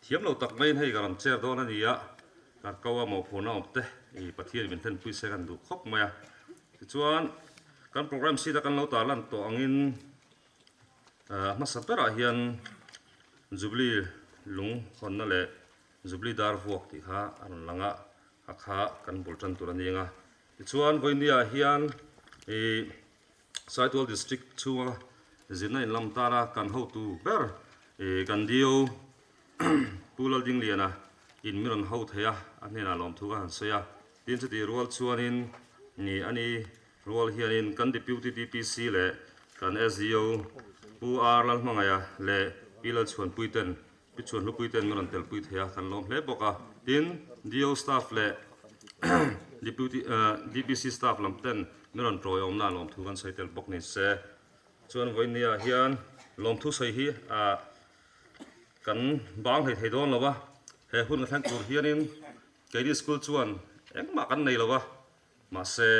Thiam lo tak maiin hei ka rawn chair dawn a ni a, kan ko a mawhphurhna awm te i Pathian min hlenpui se kan duh khawp mai a. Tichuan kan program sheet a kan lo tarlan tawh angin hmasa berah hian Jubilee lung hawnna leh Jubilee dar vuak tih kha a rawn lang a, a kha kan bul tan tur a ni ang a. Tichuan vawinia hian ih Saitual District chhunga zirna in lam tana kan hotu ber ih kan DO Pu Laldingliana in min rawn ho thei a, a hnenah lawmthu ka han sawi a. Tin chutih rual chuanin ih ani rual hianin kan Deputy DPC leh kan SDO Pu R Lalhmangaia leh Pi Lalchhuanpui ten Pi Chhuanhlupui ten min rawn telpui thei a, kan lawm hle bawk a. Tin, DO staff leh Deputy DPC staff lam ten min rawn tawiawmna lawmthu kan sawi tel bawk ni se. Chuan vawinia hian lawmthu sawi hi kan bang hlei thei dawn lo a, he hun ka thleng tur hianin keini school chuan engmah kan nei lo a, mahse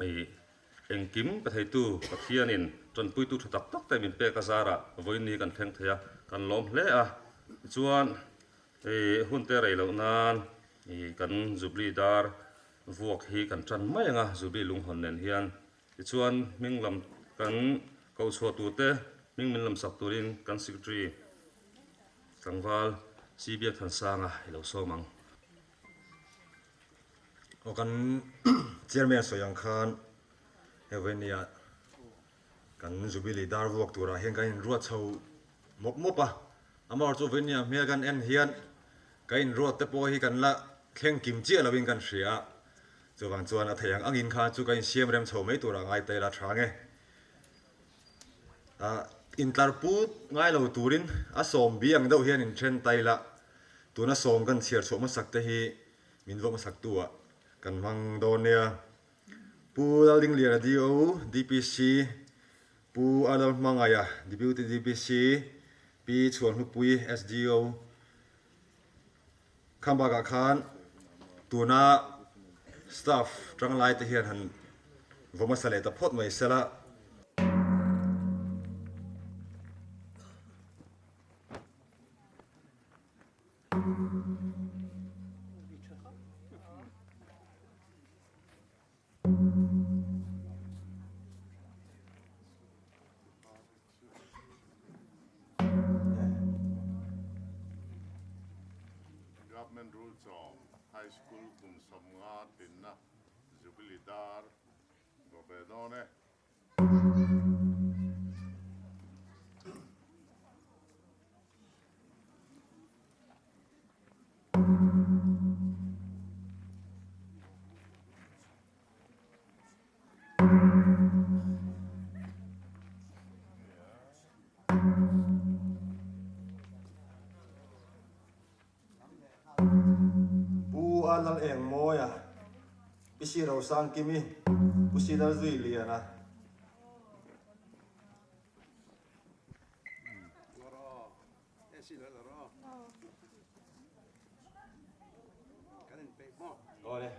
Ih, engkim ka theitu Pathianin tanpuitu tha tak tak te min pek a zarah vawiin ni kan thleng thei a, kan lawm hle a. Tichuan, ih, hun te rei loh nan ih kan Jubilee dar vuak hi kan tan mai ang a, Jubilee lunghawn nen hian. Tichuan, hming lam kan kohchhuah tur te hming min lam sak turin kan Secretary tlangval Cbiakthansanga i lo sawm ang. Aw kan chairman sawi ang khan hei vawinia kan Jubilee dar vuak turah hian kan inruat chho mawp mawp a, amaherawhchu chu vawinia hmel kan en hian kan inruat te pawh hi kan la thleng kim chiah lovin kan hria a, chuvang chuan a thei ang angin khan chu kan insiam rem chho mai turah ngai ta ila tha nge. Ah intlar put ngai lo turin a sawm bi ang deuh hian inthen ta ila tuna sawm kan chhiar chhuah hmasak te hi Min vawk hmasak tu ah kan hmang dawn nia. Pu Laldingliana DO, DPC, Pu Arnold Hmangaia, Deputy DPC, Pi Chhuanhlupui, SDO. Khang bakah khan tuna staff tanglai te hian han vaw hmasa leh ta phawt mai sela. Government Rulchawm High School kum 50 tlinna Jubilee dar vaw ve dawn e. Pu A Lal Eng Mawia, Pi Si Rosang Kimi, Pu Si Lal Zui Liana. Awle.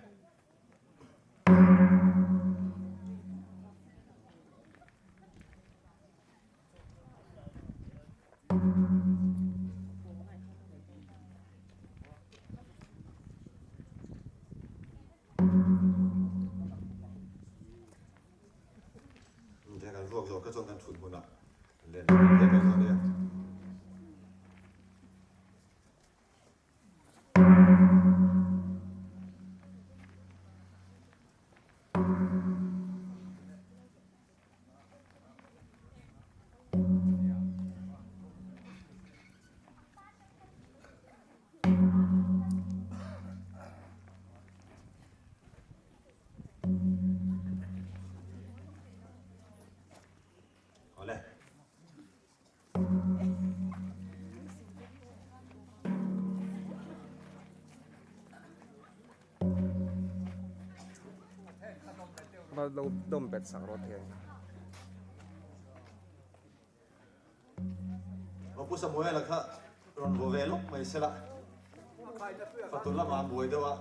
Kan vuak zawh kha chuan kan thut hmunah kan len leh mai dawn nia. Awle. Lo dawm bet sak rawh thei. Aw Pu Samuela kha rawn vaw ve lawk mai sela, fatu lamah a buai deuh a,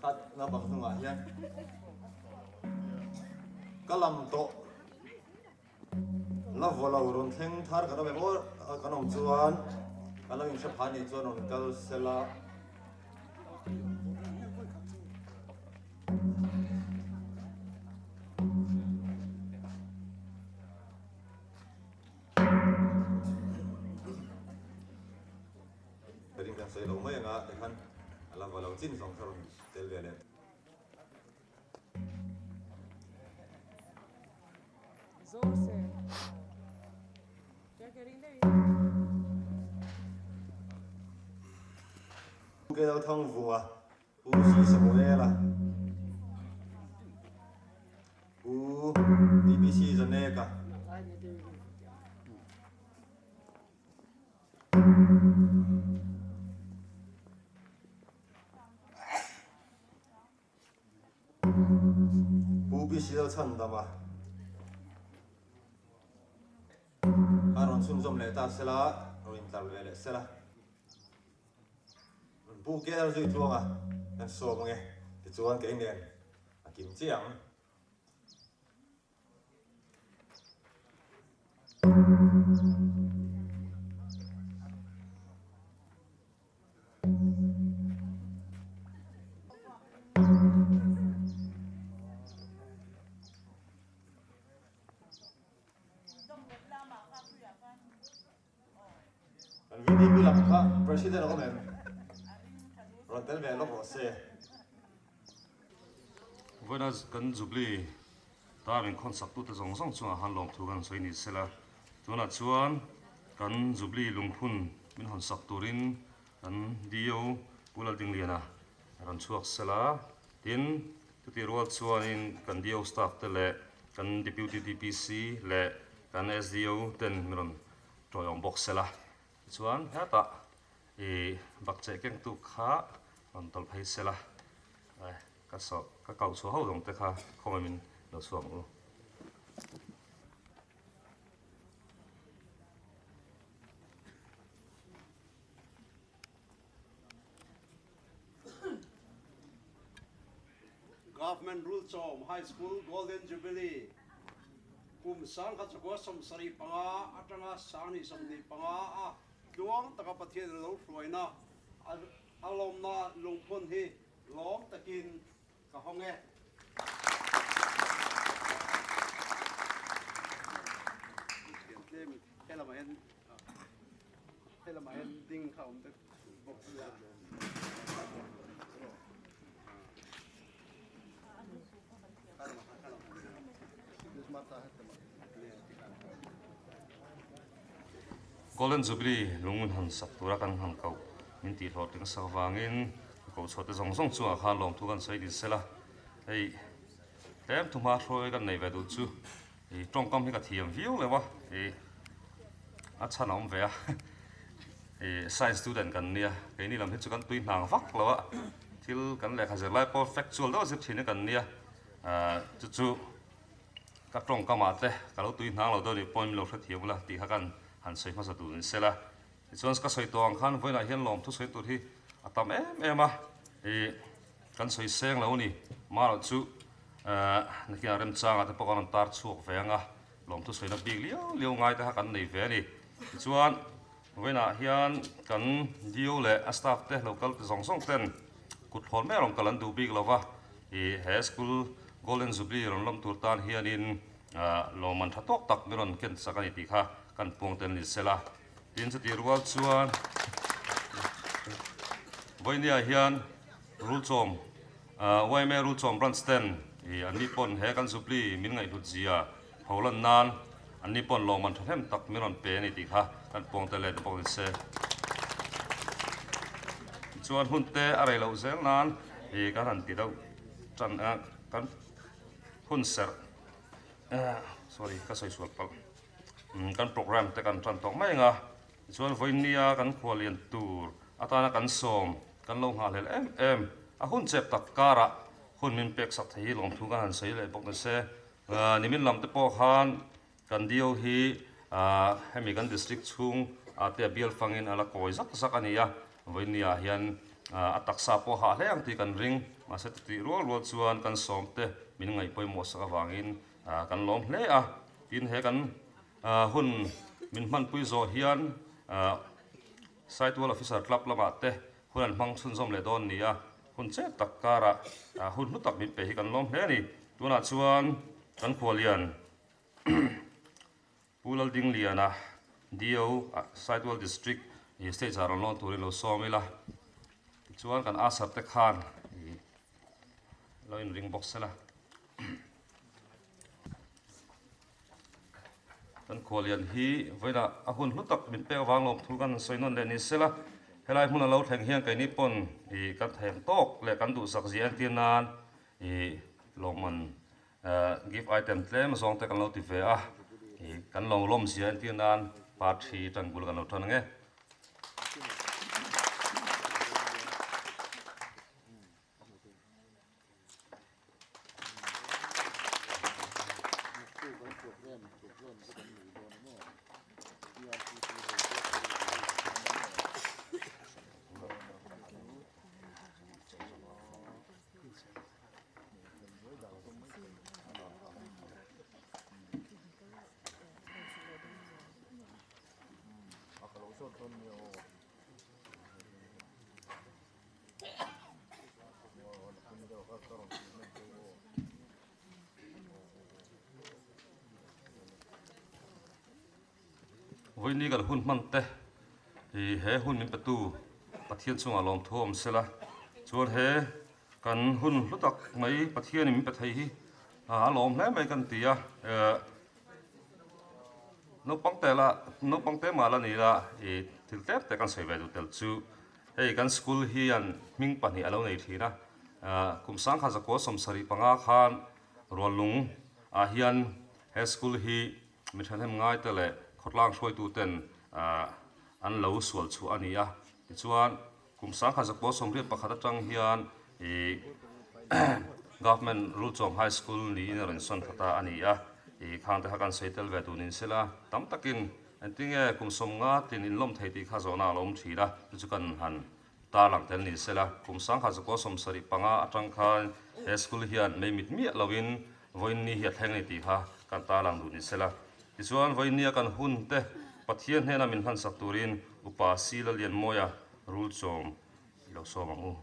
kha naupang hnungah hian ka lam tawh la vaw lo rawn thleng thar kan awm em aw kan awm chuan. Kan lo inhre phah nih chuan rawn kal sela. Ka ring kan sawi lo mai anga tikhan a la va lo chin zawng kha rawn tel ve leh. Pu Kelthangvunga, Pu Sisamuela, Pu TBC Zaneka. Pu Bisial Chhandama a rawn chhunzawm leh ta sela, rawn intlar ve leh sela. Pu Kel zui tluanga kan sawm ange tichuan kei nen a kim chiah ang. Kan VDP lam kha President a awm em? Rawn tel ve lawk rawh se. Vawiina kan Jubilee tar inkhawm saktute zawng zawng chungah khan lawmthu kan sawi ni sela. Tunah chuan kan Jubilee lungphun min hawn sak turin kan DO Pu Laldingliana rawn chhuak sela. Tin, chutih rual chuanin kan DO staff te leh kan Deputy DPC leh kan SDO ten min rawn tawiawm bawk sela. Tichuan hetah I bakcheh kengtu kha rawn tawlh phei sela, ka sawh ka kauh chhuah ho zawng te kha khawngaih min lo chhuak ang u. Government Rulchawm High School Golden Jubilee kum 1975 atanga 2025 a Tluang taka Pathian a lo hruaina a lawmna lungphun hi lawm takin ka hawng e. Golden Jubilee lung min han sak tura kan han koh min tih hlawhtling sak avangin ka koh chhuah te zawng zawng chungah khan lawmthu kan sawi din sela. Hei tlem thu hma hruai kan nei ve duh chu ih tawngkam hi ka thiam viau lo a, ih a chhan a awm ve a, ih science student kan nia keini lam hi chu kan tui hnang vak lo a, thil kan lehkha zir lai pawh factual deuh a zir thin hi kan nia, ah chu chu. Ka tawngkamah te ka lo tui hnang lo deuh nih pawhin min lo hrethiam ula tih kha kan han sawi hmasa duh ni sela. Tichuan ka sawi tawh ang khan vawiinah hian lawmthu sawi tur hi a tam em em a, ih kan sawi seng lo a ni. Marawh chu nakinah remchangah te pawh kan rawn tar chhuak ve ang a, lawmthu sawina bik liau liau ngai te kha kan nei ve a ni. Tichuan vawiinah hian kan DO leh a staff te lo kal zawng zawng ten kut thlawn mai a rawn kal an duh bik lo va, ih he school Golden Jubilee rawn lawm tur tan hianin lawmman tha tawk tak min rawn ken chak a ni tih kha kan puang tel ni sela. Tin chutih rual chuan vawinia hian Rulchawm yma Rulchawm branch ten ih anni pawn he kan Jubilee min ngaihhlut zia ho lan nan anni pawn lawmman tha hnem tak min rawn pe a ni tih kha kan puang tel leh ta bawk ni se. Tichuan hun te a rei loh zel nan ih kan han ti deuh tan a kan hun serh sorry ka sawi sual palh kan program te kan tan tawh mai ang a tichuan vawinia kan khuallian tur atana kan sawm kan lo nghahhlel em em a hun chep tak karah hun min pek sak thei hi lawmthu kan han sawi leh bawk nise nimin lam te pawh khan kan dio hi hemi kan district chhung ah te a bial fangin a la kawi zak zak a ni a vawinia hian a taksa pawh hah hle ang tih kan ring mahse tih rual rual chuan kan sawm te min ngaih pawimawh sak avangin kan lawm hle a tin he kan hun min hmanpui zawh hian. Saitual Officer Club lamah te hun an hmang chhunzawm leh dawn ni a, hun chep tak karah hun hlu tak min pe hi kan lawm hle a ni. Tunah chuan kan khualian Pu Laldingliana, DO, Saitual District stage ah rawn lawn turin lo sawm ila, tichuan kan Asar te khan lo inring bawk sela. Kan khualian hi vawiinah a hun hlu tak min pek avang lawm thu kan sawi nawn leh ni sela, helai hmun a lo thleng hian keini pawn ih kan theng tawk leh kan duhsak zia entir nan ih lawmman gift item tlem zawng te kan lo ti ve a, ih kan lo lawm zia entir nan parthi tangkul kan lo tan ang e. Vawiini kan hun hman te ih he hun min petu Pathian chungah lawmthu a awm sela chuan he kan hun hlu tak mai Pathianin min pe thei hi a lawm hle mai kan ti a eh naupang te la naupang te mah la ni la ih thil tlem te kan sawi ve duh tel chu. Hei kan school hian hming pahnih a lo nei thin a, kum sangkhat zakua 75 khan Ruallung ah hian he school hi mi thahnem ngai te leh khawtlang hruaitu ten an lo sual chhuah a ni a, tichuan kum 1981 atang hian ih Government Rulchawm High School niin a rawn sawn kha ta a ni a, ih khang te kha kan sawi tel ve tur niin sela tam takin Engtinge kum 50 tlin inlawm thei tih kha zawhna a lo awm thin a, chu chu kan han tarlang tel ni sela. Kum 1975 atang khan he school hian mei mit miah loin vawiin ni hi a thleng a ni tih kha kan tarlang duh ni sela. Tichuan vawiin nia kan hun te Pathian hnena min hlansak turin Upa Sila Lianmawia rulchawm i lo sawm ang u.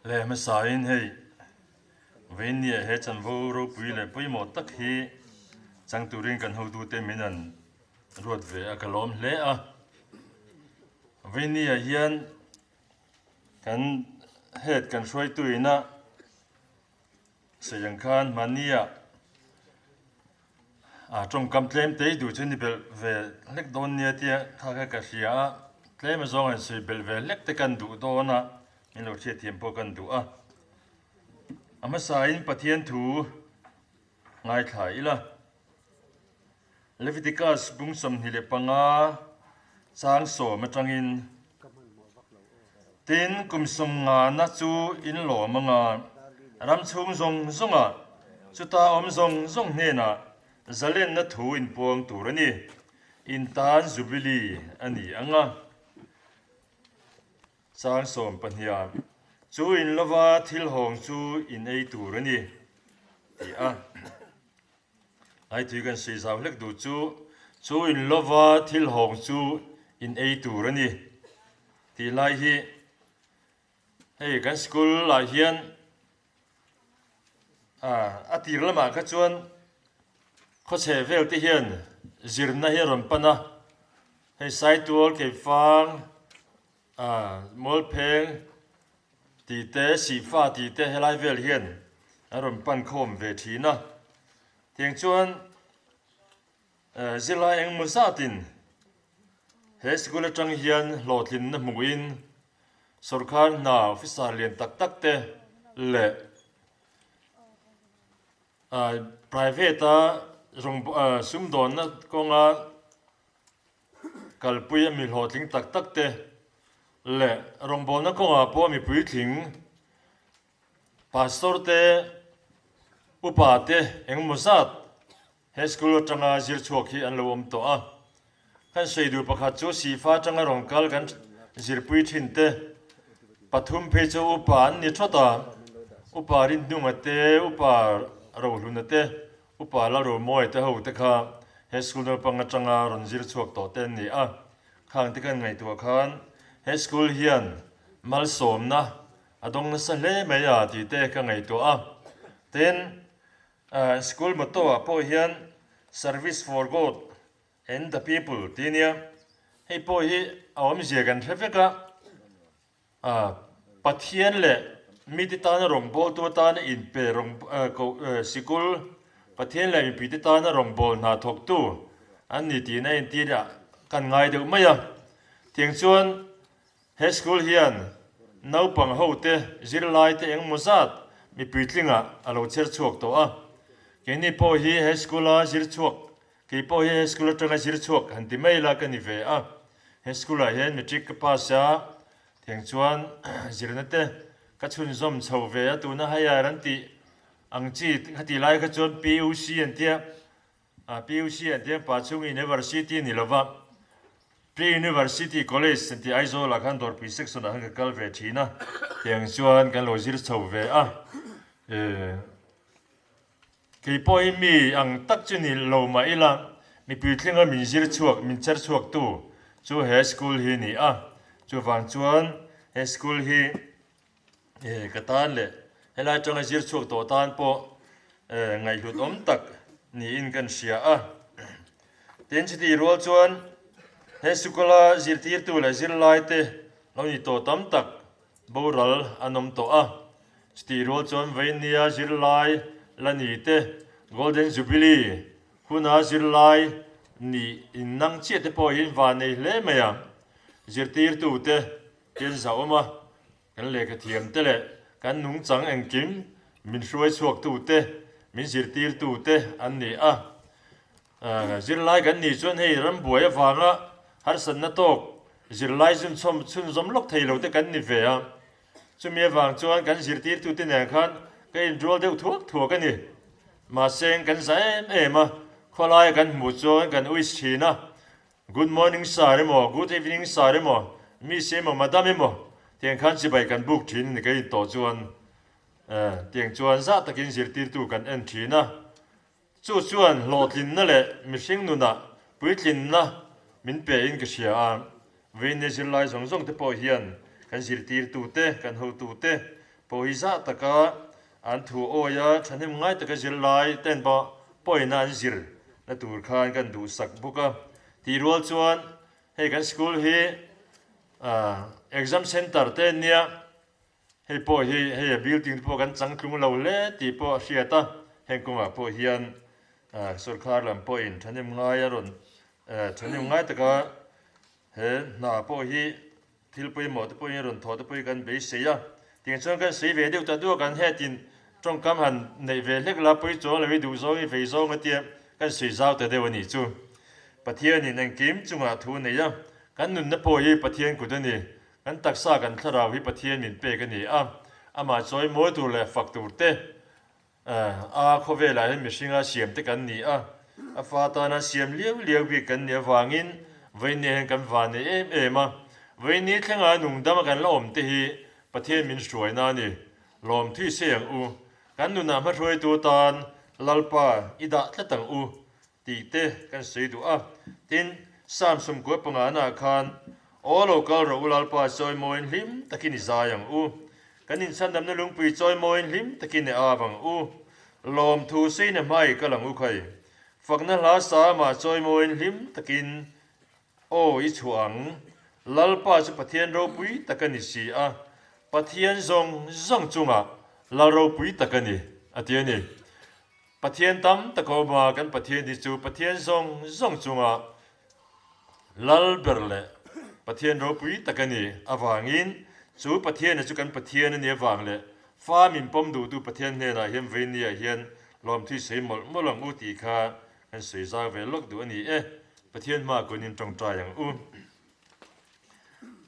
Le hmasain hei Veinia he chanvo ropui leh pawimawh tak hi chang turin kan hotute min an ruat ve a ka lawm hle a. Veinia hian kan head kan hruaitu ina sawi ang khan mahnia a tawngkam tlem te duh chu ni belh ve hlek dawn nia tia kha kha ka hria a, tlem azawng han sawi belh ve hlek te kan duh dawn a, min lo hriatthiam pawh kan duh a. A hmasain Pathian thu ngaithla ila, Leviticus bung 25 chang 10 atangin, Tin, kum 50na chu in lawm anga ram chhung zawng zawngah chuta awm zawng zawng hnenah zalenna thu in puang tur a ni. In tan Jubilee a ni ang a. Chang 12 chu in lova thil hawng chu in ei tur a ni, ti a. Aitui kan sawi zau hlek duh chu, chu in lova thil hawng chu in ei tur a ni tih lai hi hei kan school ah hian a tir lamah kha chuan khawchhe vel te hian zirna hi a rawn pan a, hei Saitual, Keifang, Mualpheng tih te, Sihfa tih te helai vel hian an rawn pan khawm ve thin a. Tiang chuan zirlai engemaw zatin he sikul atang hian hlawhtlinna hmuhin sawrkar hna officer lian tak tak te leh private a sumdawnna kawnga Kalpui a mi hlawhtling tak tak te leh rawngbawlna kawngah pawh mi puitling Pastor te, Upa te engemaw zat he school atanga zir chhuak hi an lo awm tawh a. Kan sawi duh pakhat chu Sifa atanga rawn kal kan zirpui thin te pathum phei chu Upa an ni thawt a, Upa Rinhnunga te, Upa Rohluna te. Upa Lalrumawi te ho te kha he school naupang atanga rawn zir chhuak tawh te an ni a. Khang te kan ngaihtuah khan he school hian malsawmna a dawng nasa hle mai a tih te ka ngaihtuah a. Tin, school motto ah pawh hian Service for God and the People tih a nia. Hei pawh hi a awmzia kan hre vek a. Pathian leh mite tana rawngbawltu atana inpe rawng sikul, Pathian leh mipuite tana rawngbâwl hna thawktu an ni tiin a entir a kan ngai deuh mai a. Tiang chuan he school hian naupang hote zirlaite engemaw zat mipui tlingah a lo chher chhuak tawh a. Keini pawh hi he school-a zir chhuak, kei pawh hi he school atanga zir chhuak han ti mai la ka ni ve a. He school ah hian matric ka pass a, tiang chuan zirna te ka chhunzawm chho ve a, tuna higher an tih ang chi kha tih lai kha chuan PUC an tia, PUC an tia Pachhung University ni lova Pre-University College an tih Aizawl ah khan Dawrpui section ah khan ka kal ve thin a, tiang chuan kan lo zir chho ve a. Kei pawh hi mi ang tak chu ni lo mah ila, mipui thlenga min zir chhuak, min cher chhuaktu chu he school hi ni a. Chuvang chuan he school hi ka tan leh helai atanga zir chhuak tawh tan pawh ngaihhlut awm tak niin kan hria a. Tin, chutih rual chuan he sikula zirtirtu leh zirlaite lo ni tawh tam tak boral an awm tawh a. Chutih rual chuan Vainia zirlai la ni te, Golden Jubilee huna zirlai nih innang chiah te pawh hi van nei hle mai a. Zirtirtu te pian zauh awm a, kan lehkha thiam te leh kan nungchang engkim min hruai chhuaktu te, min zirtirtu te an ni a. Zirlai kan nih chuan hei rambuai avanga harsatna tawk zirlai zunchhawm chhunzawm lawk thei lo te kan ni ve a. Chumi avang chuan kan zirtirtute nen khan ka inrual deuh thuak thuak a ni. Mahse kan za em em a, khawlaia kan hmuh chuan kan uis thin a, Good morning sir emaw, Good evening sir emaw, Miss emaw, Madam emaw tiang khan chibai kan buk thin a ni ka intawh chuan tiang chuan zah takin zirtirtu kan en thin a. Chu chuan hlawhtlinna leh mihring nunah puitlinna min pe in ka hria a, Vawiinni zirlai zawng zawng te pawh hian kan zirtirtute, kan hotute pawh hi zah taka an thu awi a, thahnem ngai taka zirlai ten pawh pawina an zir na tur khan kan duhsak bawk a. Tih rual chuan hei kan school hi exam centre te nia Hei pawh hi hei a building te pawh kan changtlung lo hle tih pawh a hriat a, heng kawngah pawh hian sorkar lam pawhin thahnem ngai a rawn thahnem ngai taka he hna pawh hi thil pawimawh te pawhin a rawn thawh te pawh hi kan beisei a, tiang chuan kan sawi ve deuh ta duak an hetin tawngkam han neih ve hlek la pawi chuang lo i duh zawng i vei zawng a tia kan sawi zau ta deuh a nih chu. Pathianin engkim chungah thu nei a, kan nunna pawh hi Pathian kut a ni. Kan taksa kan thlarau hi Pathian min pek a ni a, amah chawi mawi tur leh fak tur te a khawvelah hian mihringa siam te kan ni a, a fa tana siam liau liau bik kan nih avangin vawinia hian kan van nei em em a, vawiini thlenga nungdama kan la awm te hi Pathian min hruaina a ni. Lawm thui se ang u, kan nunah hmahruaitu atan Lalpa i dah tlat ang u. Tih te kan sawi duh a. Tin, Psalm 95 naah khan, Aw lo kal rawh u Lalpa chawimawiin hlim takin i zai ang u. Kan inchhandamna lungpui chawimawiin hlim takin i av ang u. Lawmthu sawiin a hmai kal ang u khai. Fakna hla sa amah chawimawiin hlim takin aw i chhuah ang. Lalpa chu Pathian ropui tak a ni si a, Pathian zawng zawng chungah Lal ropui tak a ni, a ti a ni. Pathian tam tak a awm a, kan Pathian hi chu Pathian zawng zawng chunga Lal ber leh Pathian ropui tak a ni avangin chu Pathiana chu kan Pathian a nih avang leh fa min pawm duhtu Pathian hnenah hian vawinia hian lawmthui sawi mawlh mawlh ang u tih kha kan sawi zau ve lawk duh a ni e. Pathian hmaah kun in tawngtai ang u.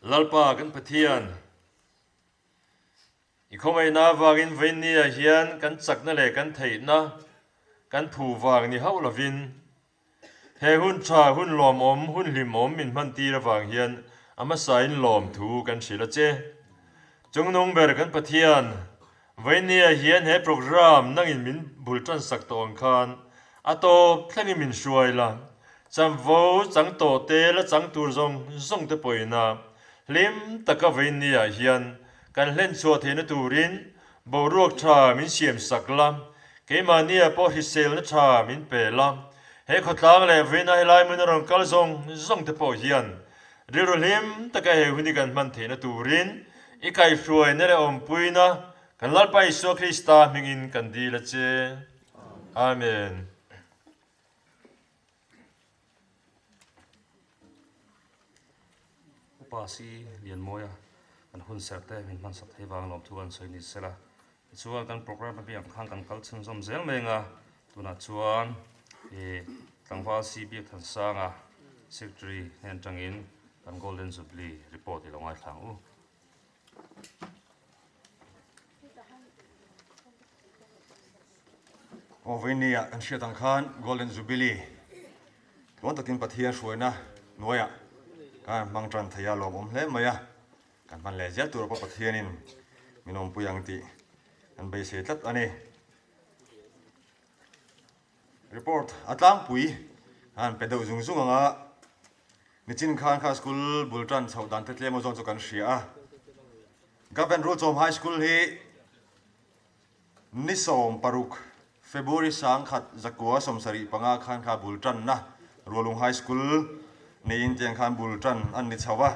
Lalpa kan Pathian. I khawngaihna avangin vawinia hian kan chakna leh kan theihna kan phu vang ni hauh lovin he hun tha, hun lawmawm, hun hlimawm min hmantir avang hian a hmasain lawmthu kan hrilh a che. Chungnung ber kan Pathian, vawinia hian he program nangin min bul tansak tawh ang khan. A tawp thlengin min hruai la, chanvo chang tawh te la chang tur zawng zawng te pawhin a hlim taka vawiin ah hian kan hlen chhuah theihna turin boruak tha min siam sak la, keimahnia pawh hriselna tha min pe la, he khawtlang leh vawiina helai hmun a rawn kal zawng zawng te pawh hian rilru hlim taka he hun hi kan hman theihna turin i kaihhruaina leh awmpuina kan Lalpa Isua Krista hmingin kan dil a che. Amen. Upa si Lianmawia kan hun serh te min hman sak thei vang lawmthu an sawi ni sela. Tichuan kan programme a biang khan kan kal chhunzawm zel mai anga tunah chuan ih tlangval si Biakthansanga Secretary hnen tangin kan Golden Jubilee report i lo ngaithla ang u. Aw vawinia kan hriat ang khan Golden Jubilee tluan takin Pathian hruaina hnuaiah kan hmang tan thei a lawmawm hle mai a, kan hman leh zel tur pawh Pathianin min awmpui ang tih kan beisei tlat a ni. Report a tlangpui a han pe deuh zung zung ang a, nichin khan kha school bul tan chhoh dan te tlem aw zawn chu kan hria a. Government Rulchawm High School hi ni 16 February 1975 khan kha bul tanna Rualung High School niin tiang khan bul tan an ni chho a.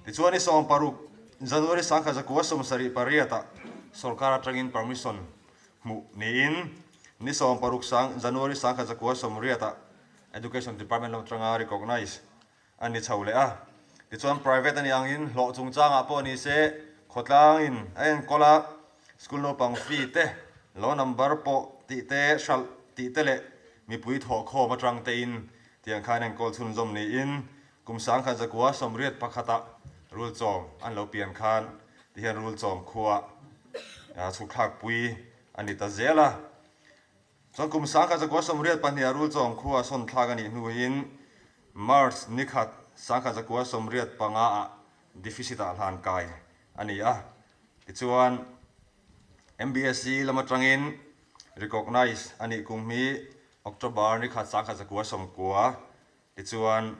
Tichuan ni 16 January 1978 ah sorkar atangin permission hmuh niin ni 16 sang January 1980 ah Education Department lam atanga recognise a ni chho leh a. Tichuan private a nih angin hlawh chungchangah pawh ni se khawtlangin a enkawl a, school naupang fee te, lo number pawh tih te, hralh tih te leh mipui thawhkhawm atang tein tiang khan enkawl chhunzawm niin kum 1981 ah rulchawm an lo pian khan tihian rulchawm khua chhukthlakpui a ni ta zel a. Chuan kum 1982 ah Rulchawm khua sawn thlak a nih hnuin March ni khat 1985 ah deficit ah hlan kai a ni a. Tichuan MBSE lam atangin recognise a nih kum hi October ni khat 1990 tichuan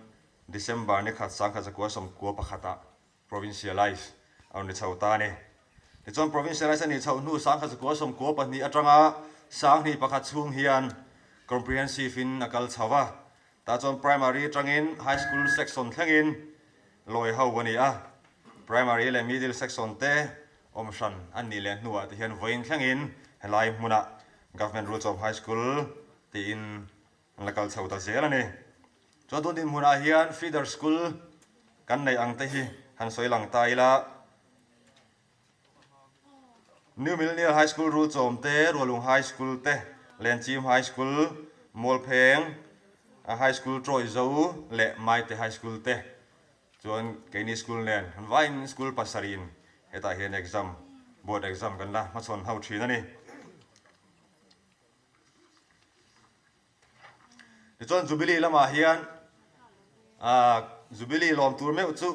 December ni khat 1991 ah Provincialize a rawn ni chho ta a ni. Tichuan Provincialize a nih chhoh hnu 1992 atanga 21 chhung hian Comprehensive in a kal chho va, tah chuan Primary atangin High School section thlengin lawi ho a ni a. Primary leh Middle section te awm hran an nih leh hnuah te hian vawiin thlengin helai hmunah Government Rules of High School tiin an la kal chho ta zel a ni. Chuan tun dinhmunah hian feeder school kan neih ang te hi han sawi lang ta ila, New Millennial High School Rulchawm te, Rualung High School te, Lenchim High School, Mualpheng High School Trawizo leh Maite High School te chuan keini school nen han vaiin school pasarih in hetah hian exam, board exam kan la hmachhawn ho thin a ni. Tichuan Jubilee lamah hian Jubilee lawm tur meuh chu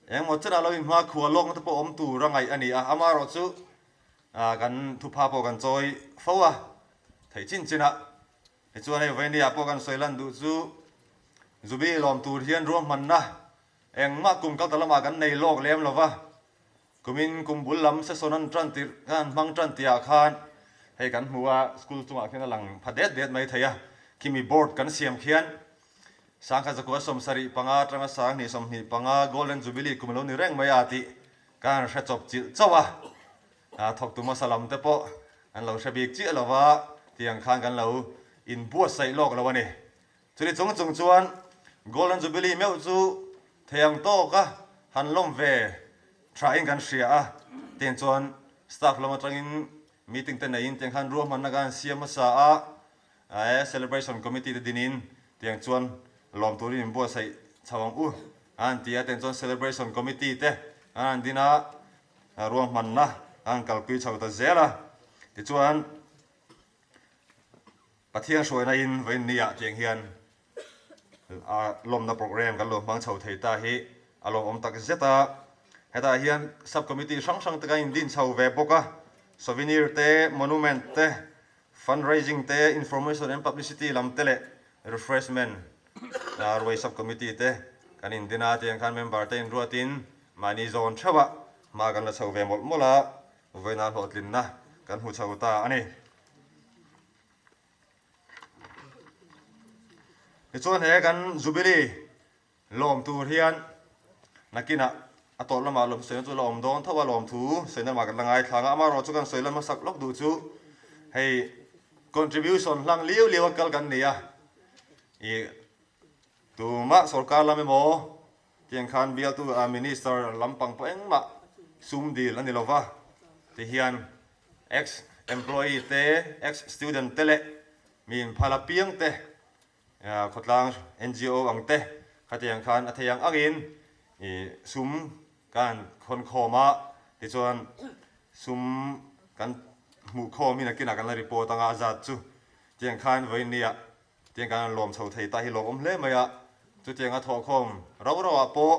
engmaw chenah lo inhma khua lawkna te pawh awm tur a ngaih a ni a, amaherawh chu kan thupha pawh kan chawi fo a theih chin chin a. Tichuan hei vawinia pawh kan sawi lan duh chu Jubilee lawm tur hian ruahmanna engmah kum kalta lamah kan nei lawk lem lo va. Kumin kum bul lam session an tan tirh khan hmang tan tihah khan hei kan hmu a, school chungah khian a lang pha det det mai thei a, khimi board kan siam khian 1975 atanga 2025 Golden Jubilee kum lo ni reng mai a tih ka han hre chawp chilh chauh a, thawktu hmasa lam te pawh an lo hre bik chiah lo va, tiang khan kan lo inbuatsaih lawk lo a ni. Chumi chung chung chuan Golden Jubilee meuh chu thei ang tawk a han lawm ve thain kan hria a, tiang chuan staff lam atangin meeting te neiin tiang khan ruahmanna kan han siam hmasa a, eh celebration committee te dinin tiang chuan lawm turin inbuatsaih chho ang u a han ti a, tiang chuan celebration committee te an han din a, ruahmanna an han kalpui chho ta zel a, tichuan. Pathian hruaina in vawiin ni ah tiang hian a lawmna program kan lo hmang chho thei ta hi a lawmawm tak zet a. Hetah hian sub committee hrang hrang te kan in din chho ve bawk a, souvenir te, monument te, Fundraising te, Information and Publicity lam te leh Refreshment Ruai Sub Committee te kan indin a, tiang khan member te inruatin mahni zawn theuh ah hma kan la chho ve mawlh mawlh a, vawiina hlawhtlinna kan hmu chho ta a ni. Tichuan he kan Jubilee Lawm tur hian nakinah a tawrh lamah lawm sawina chu la awm dawn tho a, lawmthu sawina lamah kan la ngaithlang a, amaherawhchu kan sawi la hmasak lawk duh chu hei contribution hlang liau liau a kal kan ni a, ih tumah sorkar lam emaw tiang khan bialtu minister lampang pawh engmah sum dil a ni lova tihian ex employee te ex student te leh mi inphal apiang te Khawtlang NGO ang te khatiang khan a thei ang angin sum kan khawn khawm a, tichuan sum kan hmuh khawm hi nakinah kan la report anga a zat chu tiang khan vawiin nia tiang kan han lawm chho thei ta hi lawmawm hle mai a, chutianga thawhkhawm rau rau ah pawh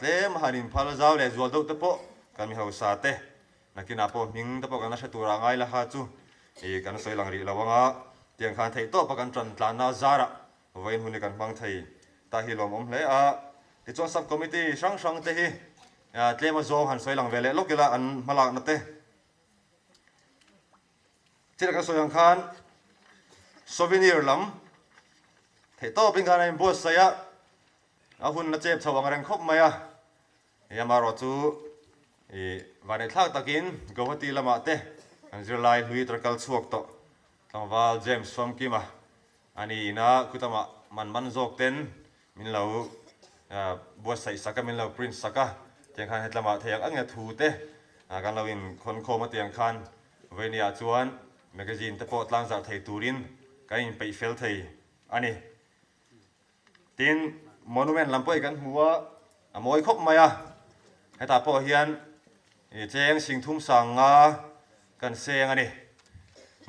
tlem a han inphal zau leh zual deuh te pawh kan mi hausa te Nakinah pawh hming te pawh kan la hre turah ngai la kha chu ih kan sawi lang rih lo anga tiang khan theih tawpa kan tan tlanna zarah vawiin hun hi kan hmang thei ta hi lawmawm hle a. Tichuan sub committee hrang hrang te hi tlem a zawng han sawi lang ve leh lawk ila an hmalakna te thil kan sawi ang khan souvenir lam theih tawpin khan a inbuatsaih a, a hun a chep chho ang reng khawp mai a. Hei amaherawh chu ih vanneih takin Guwahati lamah te kan zirlai hlui tar kal chhuak tawh tlangval James Famkima a ni ina khutamah man man zawk ten min lo buatsaih sak a, min lo print sak a, tiang khan hetlamah thei ang ang thu te kan lo inkhawn khawm a tiang khan vawinia chuan magazine te pawh tlangzarh thei turin kan inpeih fel thei a ni. Tin, monument lam pawh hi kan hmu a, a mawi khawp mai a. Hetah pawh hian cheng singthum sang nga kan seng a ni,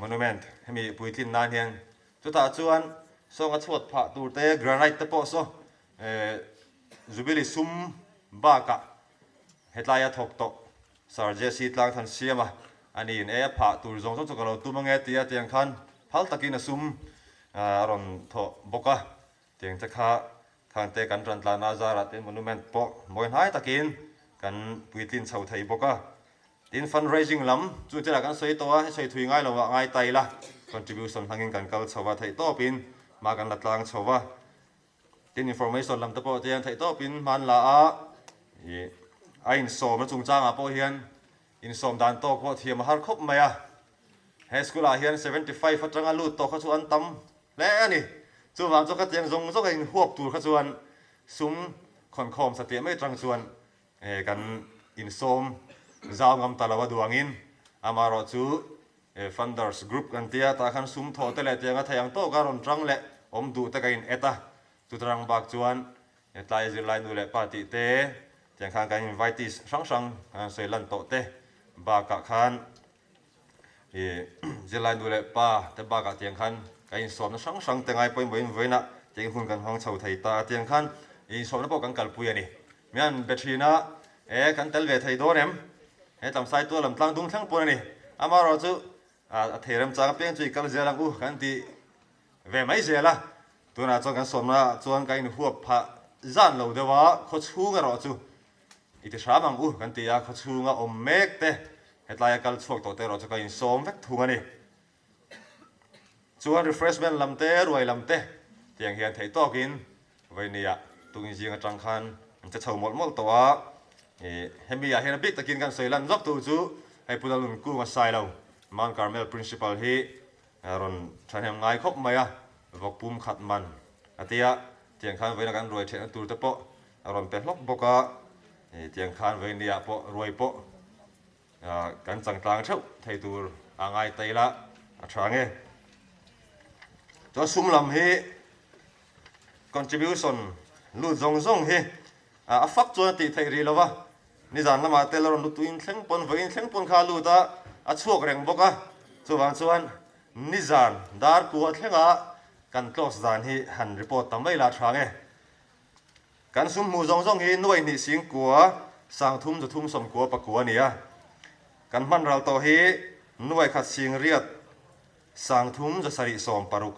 monument hemi puitlin nan hian. Chutah chuan sawnga chhuat phah tur te, granite te pawh saw Jubilee sum bakah hetlaia thawk tawh Sir Jesse Tlangthan siam a, a niin e a phah tur zawng zawng chu ka lo tum ange tia tiang khan phal takin a sum a rawn thawh bawk a, tiang te kha khang te kan ran tlan a zarah te monument pawh mawi hnai takin kan puitlin chho thei bawk a. Tin fundraising lam chu chilah kan sawi tawh a, hei sawi thui ngai lo ah ngai ta ila contribution hlangin kan kal chho a theih tawpin hma kan la tlang chho a. Tin information lam te pawh tiang theih tawpin hman la a, ih a insawmna chungchangah pawh hian insawm dan tawk pawh thiam a har khawp mai a. He school ah hian 75 atanga lut tawh kha chu an tam hle a ni. Chuvang chu khatiang zawng zawng a inhuap tur kha chuan sum khawnkhawm satliah mai atang chuan kan insawm zau ngam ta lo a duangin amaherawh chu Funders group kan tia tah khan sum thawh te leh tianga thei ang tawka rawn tang leh awm duh te ka in et a, chutarang bak chuan tlai zirlai nu leh pa tih te tiang khan kan invitees hrang hrang kan sawi lan tawh te bakah khan ih zirlai nu leh pa te bakah tiang khan kan insawmna hrang hrang te ngai pawimawhin vawiinah tiang hun kan hmang chho thei ta a tiang khan insawmna pawh kan kalpui a ni. Mian be thin a, e kan tel ve thei dawn em? He tlamsai tual lam tlang dung thleng pawn a ni. Amaherawh chu a thei remchang apiang chu i kal zel ang u kan ti ve mai zel a. Tunah chuan kan sawmna chuan kan inhuap phah zan lo deuh a, khaw chhung erawh chu i ti hram ang u kan ti a, khaw chhunga awm mek te hetlaia kal chhuak tawh te erawh chu ka insawm vek thung a ni. Chuan refreshment lam te, ruai lam te tiang hian theih tawkin vawinia tungin zing atang khan an che chho mawlh mawlh tawh a. Ih hemi ah hian a bik takin kan sawi lan zawk tur chu hei Pu Lalun Kung a sai lo, Mount Carmel Principal hi rawn thahnem ngai khawp mai a, vawk pum khat man a tia tiang khan vawiina kan ruai theihna tur te pawh a rawn pe hlawk bawk a. Ih tiang khan vawinia pawh ruai pawh Kan changtlang theuh thei tur a ngai ta ila a tha nge. Chuan sum lam hi contribution lut zawng zawng hi a fak chuan a tih theih rih lo va, nizan lamah te la rawn lut tuin thleng pawn vawiin thleng pawn kha a lut a, a chhuak reng bawk a, chuvang chuan nizan dar kua thlenga kan close dan hi han report ta mai la a tha nge. Kan sum hmuh zawng zawng hi nuai hnih singkua sangthum zathum sawmkua pakua a ni a. Kan hman ral tawh hi nuai khat singriat. Sangthum zasarih 60.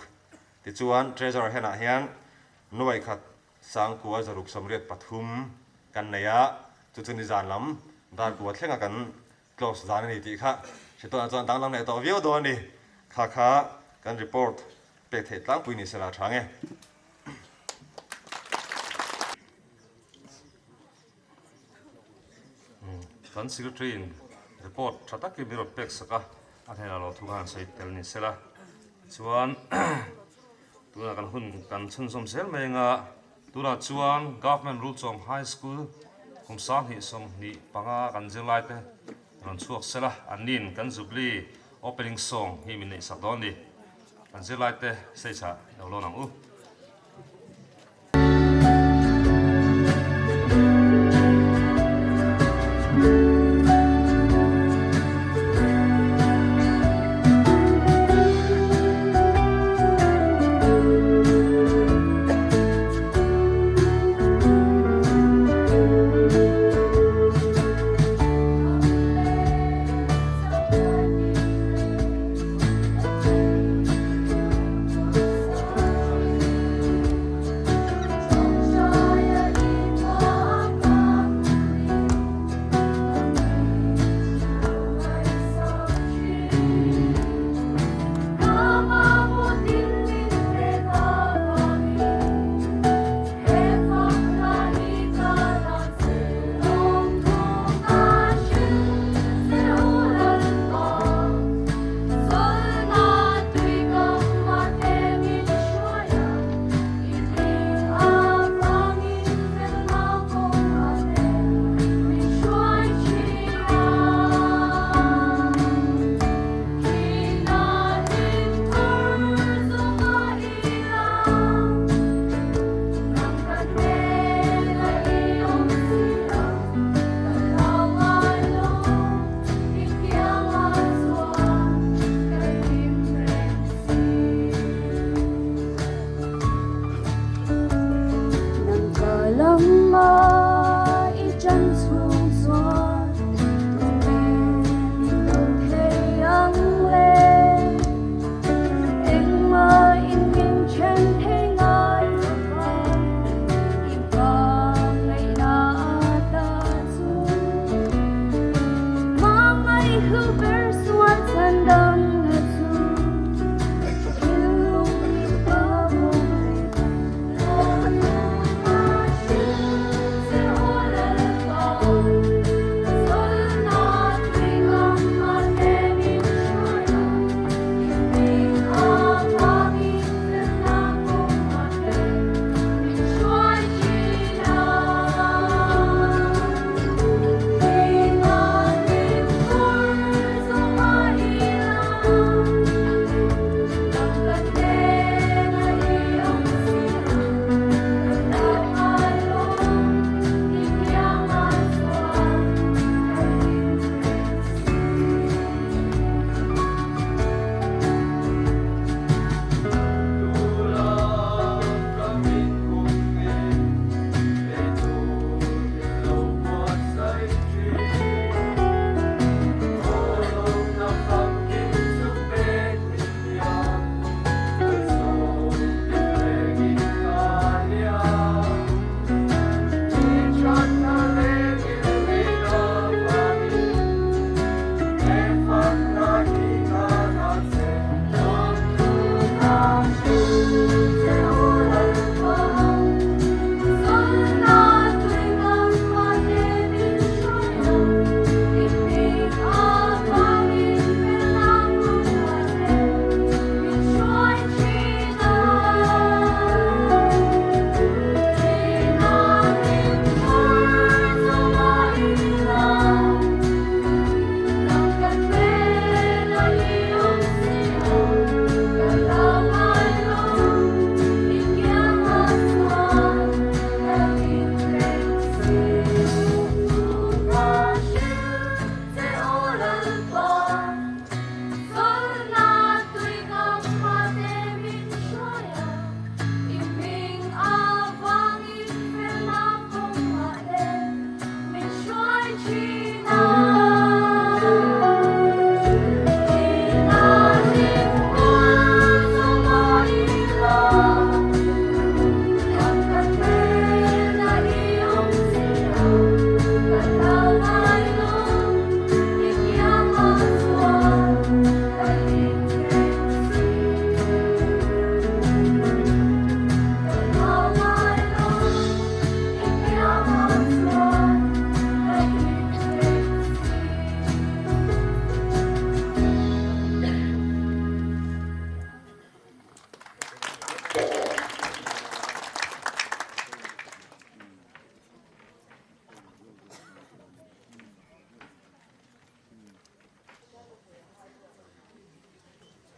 Tichuan Treasurer henah hian nuai khat sangkua zaruk 83 kan nei a, chu chu nizan lam dar kua thlenga kan close dan a ni tih kha hre tawnah chuan danglam leh tawh viau dawn a ni. Kha kha kan report pek theih tlangpui ni sela tha nge. Kan Secretary in report tha takin min rawn pek sak a, a hnenah lo thu khan an sawi tel ni sela. Chuan tunah kan hun kan chhunzawm zel mai anga tunah chuan Government Rulchawm High School kum 2025 kan zirlai te rawn chhuak sela, annin kan Jubilee opening song hi min neih sak dawn a ni. Kan zirlai te stage ah lo lawn ang u.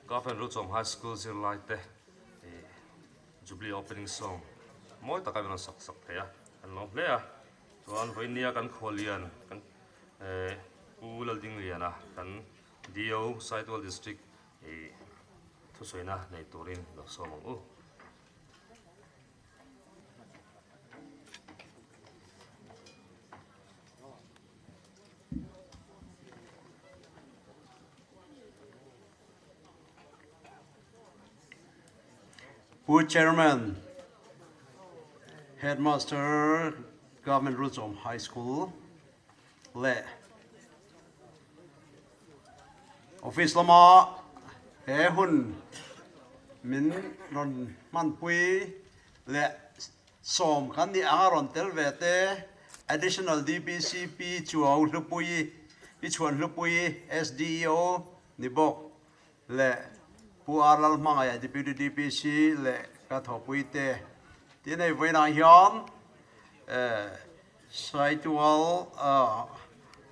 Government Rulchawm High School zirlai te Jubilee Opening Song mawi taka min rawn sak sak thei a, kan lawm hle a. Chuan vawinia kan khualian kan Pu Laldingliana kan DO Saitual District thusawiina nei turin lo sawm ang u. Pu Chairman, Headmaster, Government Rulchawm High School leh Office lama he hun min rawn hmanpui leh sawm kan nih anga rawn tel ve te Additional DPC Pi Chuau Hlupuii, Pi Chhuan Hlupuii, SDEO ni bawk leh Pu R Lalhmangaih Deputy DPC leh ka thawhpui te tin hei vawiinah hian Saitual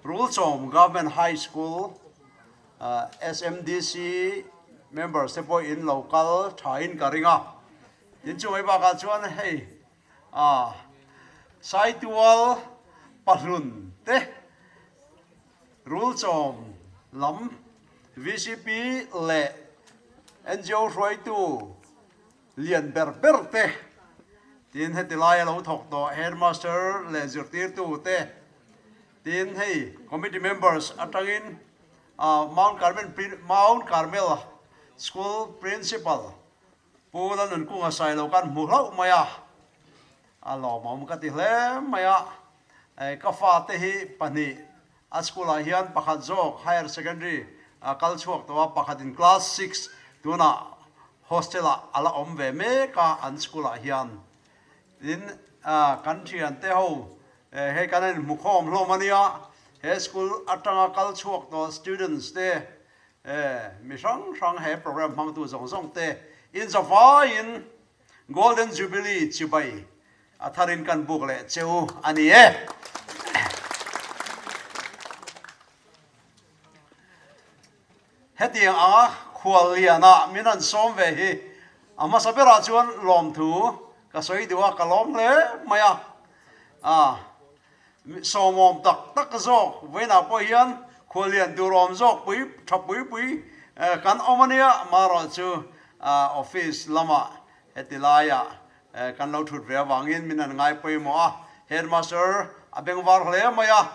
Rulchawm Government High School SMDC members te pawh in lo kal thain ka ring a, tin chu mai bakah chuan hei Saitual pahlun te Rulchawm lam vcp leh ngo hruaitu lian ber ber te tin heti laia lo thawk tawh headmaster leh zirtirtu te tin hei committee members atangin Mount Carmel Mount Carmel School Principal Pu Lalnunkunga Sailo kan hmu hlauh mai a, a lawmawm ka ti hle mai a, ka fate hi pahnih A school ah hian pakhat zawk higher secondary a kal chhuak tawh a, pakhat in class six tunah hostel ah a la awm ve mek a an school ah hian. Tin kan thian te ho hei kan in hmu khawm hlawm a nia, he school atanga kal chhuak tawh students te mi hrang hrang he program hmangtu zawng zawng te in zavaiin Golden Jubilee chibai A tharin kan buk leh che u a ni e. Hetiang anga khual lianah min han sawm ve hi a hmasa berah chuan lawmthu ka sawi duh a, ka lawm hle mai a. A sawmawm tak tak zawk vawiinah pawh hian khual lian tur awm zawk pui tha pui pui kan awm a nia, amaherawhchu office lamah heti laiah Kan lo thut ve avangin min an ngai pawimawh a, Headmaster a bengvar hle mai a,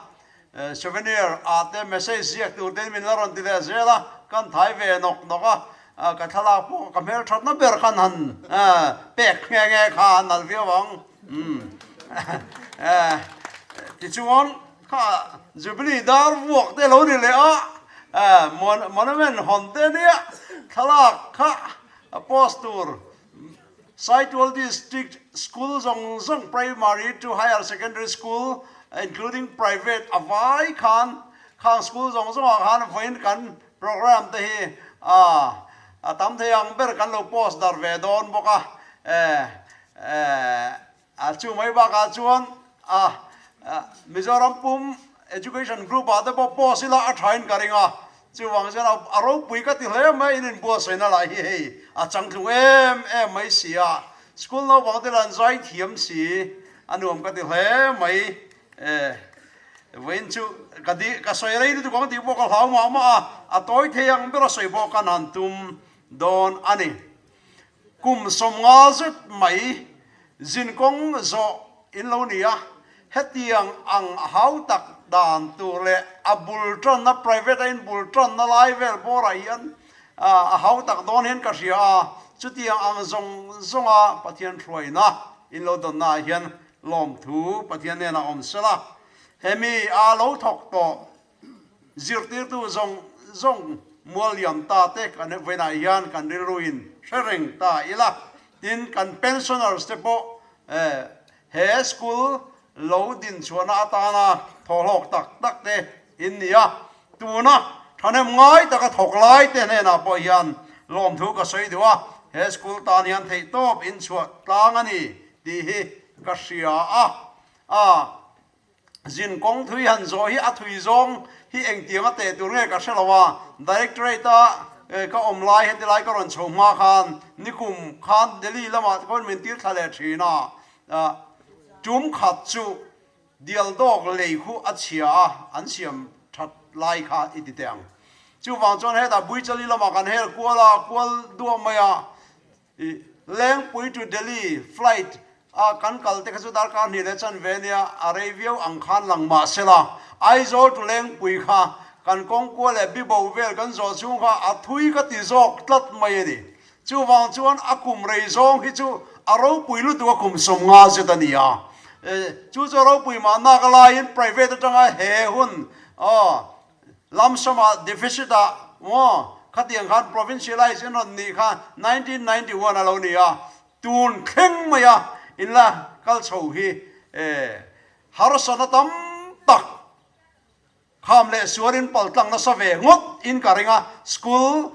souvenir ah te message ziak tur tein min la rawn ti leh zel a, kan thai ve nawk nawk a, ka thlalak pawh ka hmelthatna ber khan han pek nghe nghe kha a nalh viau ang. Tichuan kha Jubilee dar vuak te lo ni leh a, monument hawn te nia thlalak kha post tur Saitual District School zawng zawng Primary to Higher Secondary School including private a vai khan khang school zawng zawngah khan vawiin kan program te hi a tam thei ang ber kan lo post darh ve dawn bawk a. A chu mai bakah chuan a Mizoram pum Education Group ah te pawh post ila a thain ka ring a, chuvang chuan a ropui ka ti hle mai in inbuatsaihna lah hi hei a changtlung em em mai si a, school naupang te lah an zai thiam si a nuam ka ti hle mai e. Vawiin chu ka di ka sawi rei lutuk ang tih pawh ka hlau mah mah a, a tawi thei ang ber a sawi pawh kan han tum dawn a ni. Kum 50 zet mai zinkawng zawh in lo ni a, hetiang ang hau tak dan tur leh a bul tanna private a in bul tanna lai vel bawrah hian a hau tak dawn hian ka hria a, chutiang ang zawng zawnga Pathian hruaina in lo dawnna ah hian lawmthu Pathian hnenah awm sela, hemi a lo thawk tawh Zirtirtu zawng zawng mual liam ta te kan vawiinah hian kan rilruin hre reng ta ila, tin kan pensioners te pawh he school lo din chhuahna atana thawhlawk tak tak te in ni a, tuna thahnem ngai taka thawk lai te hnenah pawh hian lawmthu ka sawi duh a, he school tan hian theihtawp in chhuah tlang a ni tih hi ka hria a, a. Zin kawng thui han zawh hi a thui zawng hi engtiang a teh tur nge ka hre lo a, Directorate a ka awm lai heti lai ka rawn chho hma khan nikum khan Delhi lamah te khawn min tir thla leh thin a, tum khat chu Dial dawk lei khu a chhia a, an siam that lai kha i ti teh ang. Chuvang chuan hetah Buichali lamah kan hel kual a, kual duah mai a, i Lengpui to Delhi flight a kan kal te kha chu darkar hnih leh chanve ania, a rei viau ang khan lang mah sela, Aizawl to Lengpui kha kan kawng kual leh bibo vel kan zawh chhung kha a thui ka ti zawk tlat mai a ni. Chuvang chuan a kum rei zawng hi chu a ropui lutuk a kum 50 zet a ni a. Chu chu a ropui mahna ka laiin private atanga he hun lump sum-ah deficit-ah maw khatiang khan provincialize in rawn nih kha 1991 a lo ni a. Tun thleng maia inla kal chho hi harsatna tam tak Kham leh sualin pal tlang nasa ve ngawt in ka ring a, school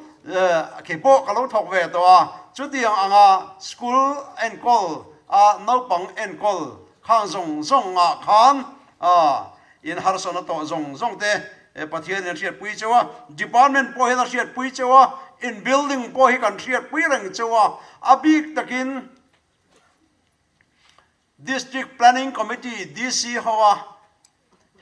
khi pawh ka lo thawk ve tawh a, chutiang anga school enkawl a naupang enkawl khang zawng zawng ah khan in harsatna tawh zawng zawng te Pathian in a hriatpui cheu a, department pawh hian a hriatpui cheu a, in building pawh hi kan hriatpui reng cheu a, a bik takin District Planning Committee, DC, hoa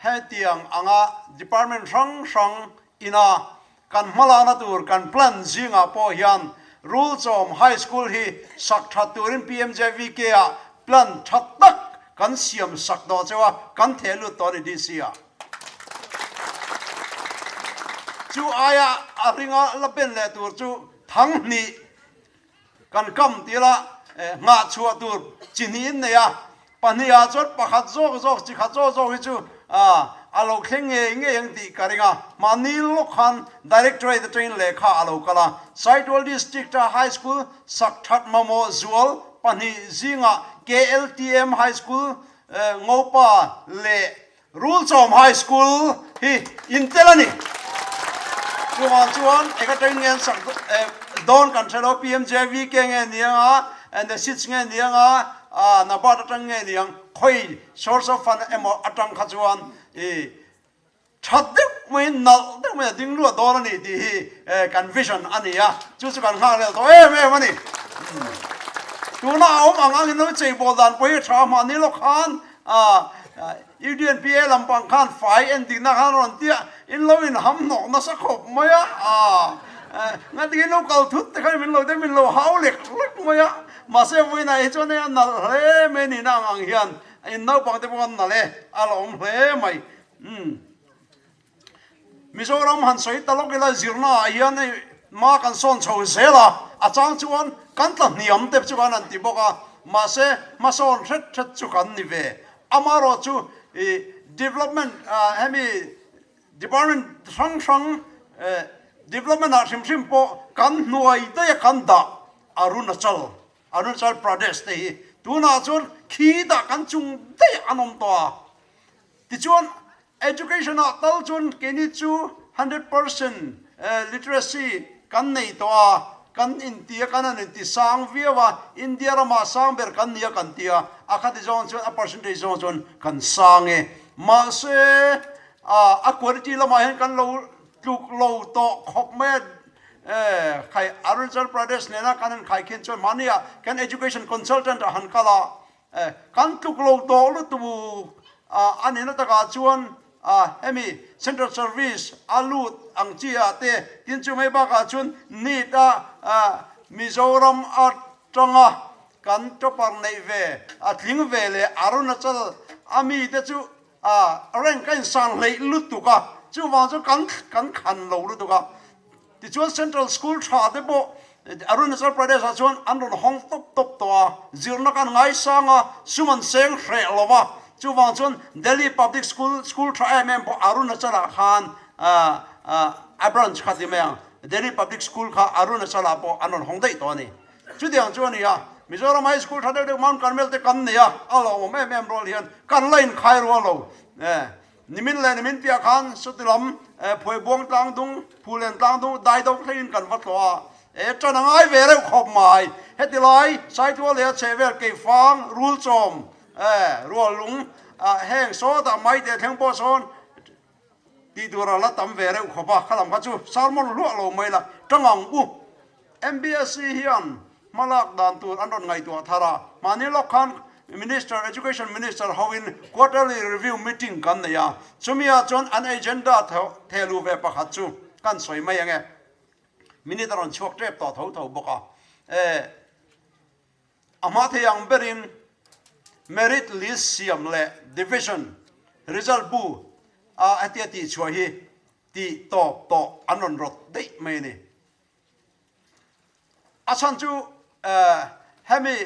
hetiang anga department hrang hrang ina kan hmalakna tur kan plan zingah pawh hian Rulchawm High School hi sak that turin PMJVK ah plan tha tak kan siam sak tawh cheu a, kan theh lut tawh a ni DC ah. Chu aia a ringa la pen leh tur chu Thanghnih Kan kam tir a, nghah chhuah tur chi hnih in nei a, pahnihah chuan pakhat zawk zawk chi khat zawk zawk hi chu a lo thleng ngei ngei ang tih ka ring a, mahni lawk khan Directorate atangin lehkha a lo kal a, Saitual District-a High School sak that mamawh zual pahnih zingah KLTM High School Ngopa leh Rulchawm High School hi in tel a ni. Chuvang chuan eng atangin nge an sak dawn kan hre lo, PMJVK nge ni ang a, and the SIDS nge ni ang a, NABARD atang nge ni ang, khawi source of fund emaw atang kha chuan i tha deuh maiin nalh deuh maiin a ding luat dawn a ni tih hi kan vision a ni a, chu chu kan nghak lel tawh em em a ni. Tuna a awm ang angin lo cheibawl dan pawh hi a tha mahni lawk khan UDNPA lampang khan fai en dikna khan rawn ti a, in lo in ham hnawk nasa khawp mai a, ngatinge in lo kal thut te khan min lo te min lo hau lek lek mai a, mahse vawiinah hi chuan hei a nalh hle mai a nihna ang ang hian in naupang te pawh an nalh e, a la awm hle mai. Umm. Mizoram han sawi ta lawk ila zirna ah hian hei hma kan sawn chho zel a, a chang chuan kan tla hniam te chu kan han ti bawk a, mahse hmasawn hret hret chu kan ni ve. Amaherawh chu ih development hemi department hrang hrang development ah hrim hrim pawh kan hnuai daih a kan dah Arunachal, Arunachal Pradesh te hi tunah chuan khi dah kan chung daih an awm tawh a. Tichuan, education ah tal chuan keini chu 100% literacy kan nei tawh a, kan inti a, kan han inti sang viau a, India ramah sang ber kan ni a kan ti a, a khati zawng chuan a percentage zawng chuan kan sang e. Mahse, a quality lamah hian kan lo tluk lo tawh khawp mai a, khai Arunachal Pradesh nena kan han khaikhin chuan mahnia kan education consultant a han kal a, Kan tluk lo tawh lutuk a nihna takah chuan hemi Central Service a lut ang chi ah te tin chu mai bakah chuan NEET a Mizoram atanga kan topper neih ve a tling ve leh Arunachal a mi te chu rank a insan hleih lutuk a, chuvang chuan kan kan khan lo lutuk a. Tichuan Central School tha te pawh Arunachal Pradesh ah chuan an rawn hawng tawp tawp tawh a, zirna kan ngaisang a, sum an seng hreh lo va, chuvang chuan Delhi Public School, school tha em em pawh Arunachal ah khan a branch kha ti mai ang, Delhi Public School kha Arunachal ah pawh an rawn hawng daih tawh a ni. Chutiang chu a ni a, Mizoram High School tha deuh deuh Mount Carmel te kan nei a, a lawmawm em em rual hian kan la inkhai rual lo. Nimin leh nimin piah khan sawti lam Phuaibuang tlang dung, Phulen tlang dung dai do thlengin kan va tlawh a, e ṭan a ngai ve reuh khawp mai. Heti lai Saitual leh a chhehvel Keifang, Rulchawm, Ruallung, heng sawtah Maite thleng pawh sawn. Tih tur a la tam ve reuh khawp a, khalam kha chu sermon hluah lo mai la, tang ang u. MBSC hian hmalak dan tur an rawn ngaihtuah thar a, mahni lawk khan Minister, Education Minister hoin Quarterly Review Meeting kan nei a, chumi ah chuan an agenda thehluh ve pakhat chu kan sawi mai ang e. Minute a rawn chhuak tep tawh tho tho bawk a. E. A hma thei ang berin merit list siam leh division result bu a hetia tihchhuah hi tih tawp tawh an rawn rawt daih mai a ni. A chhan chu hemi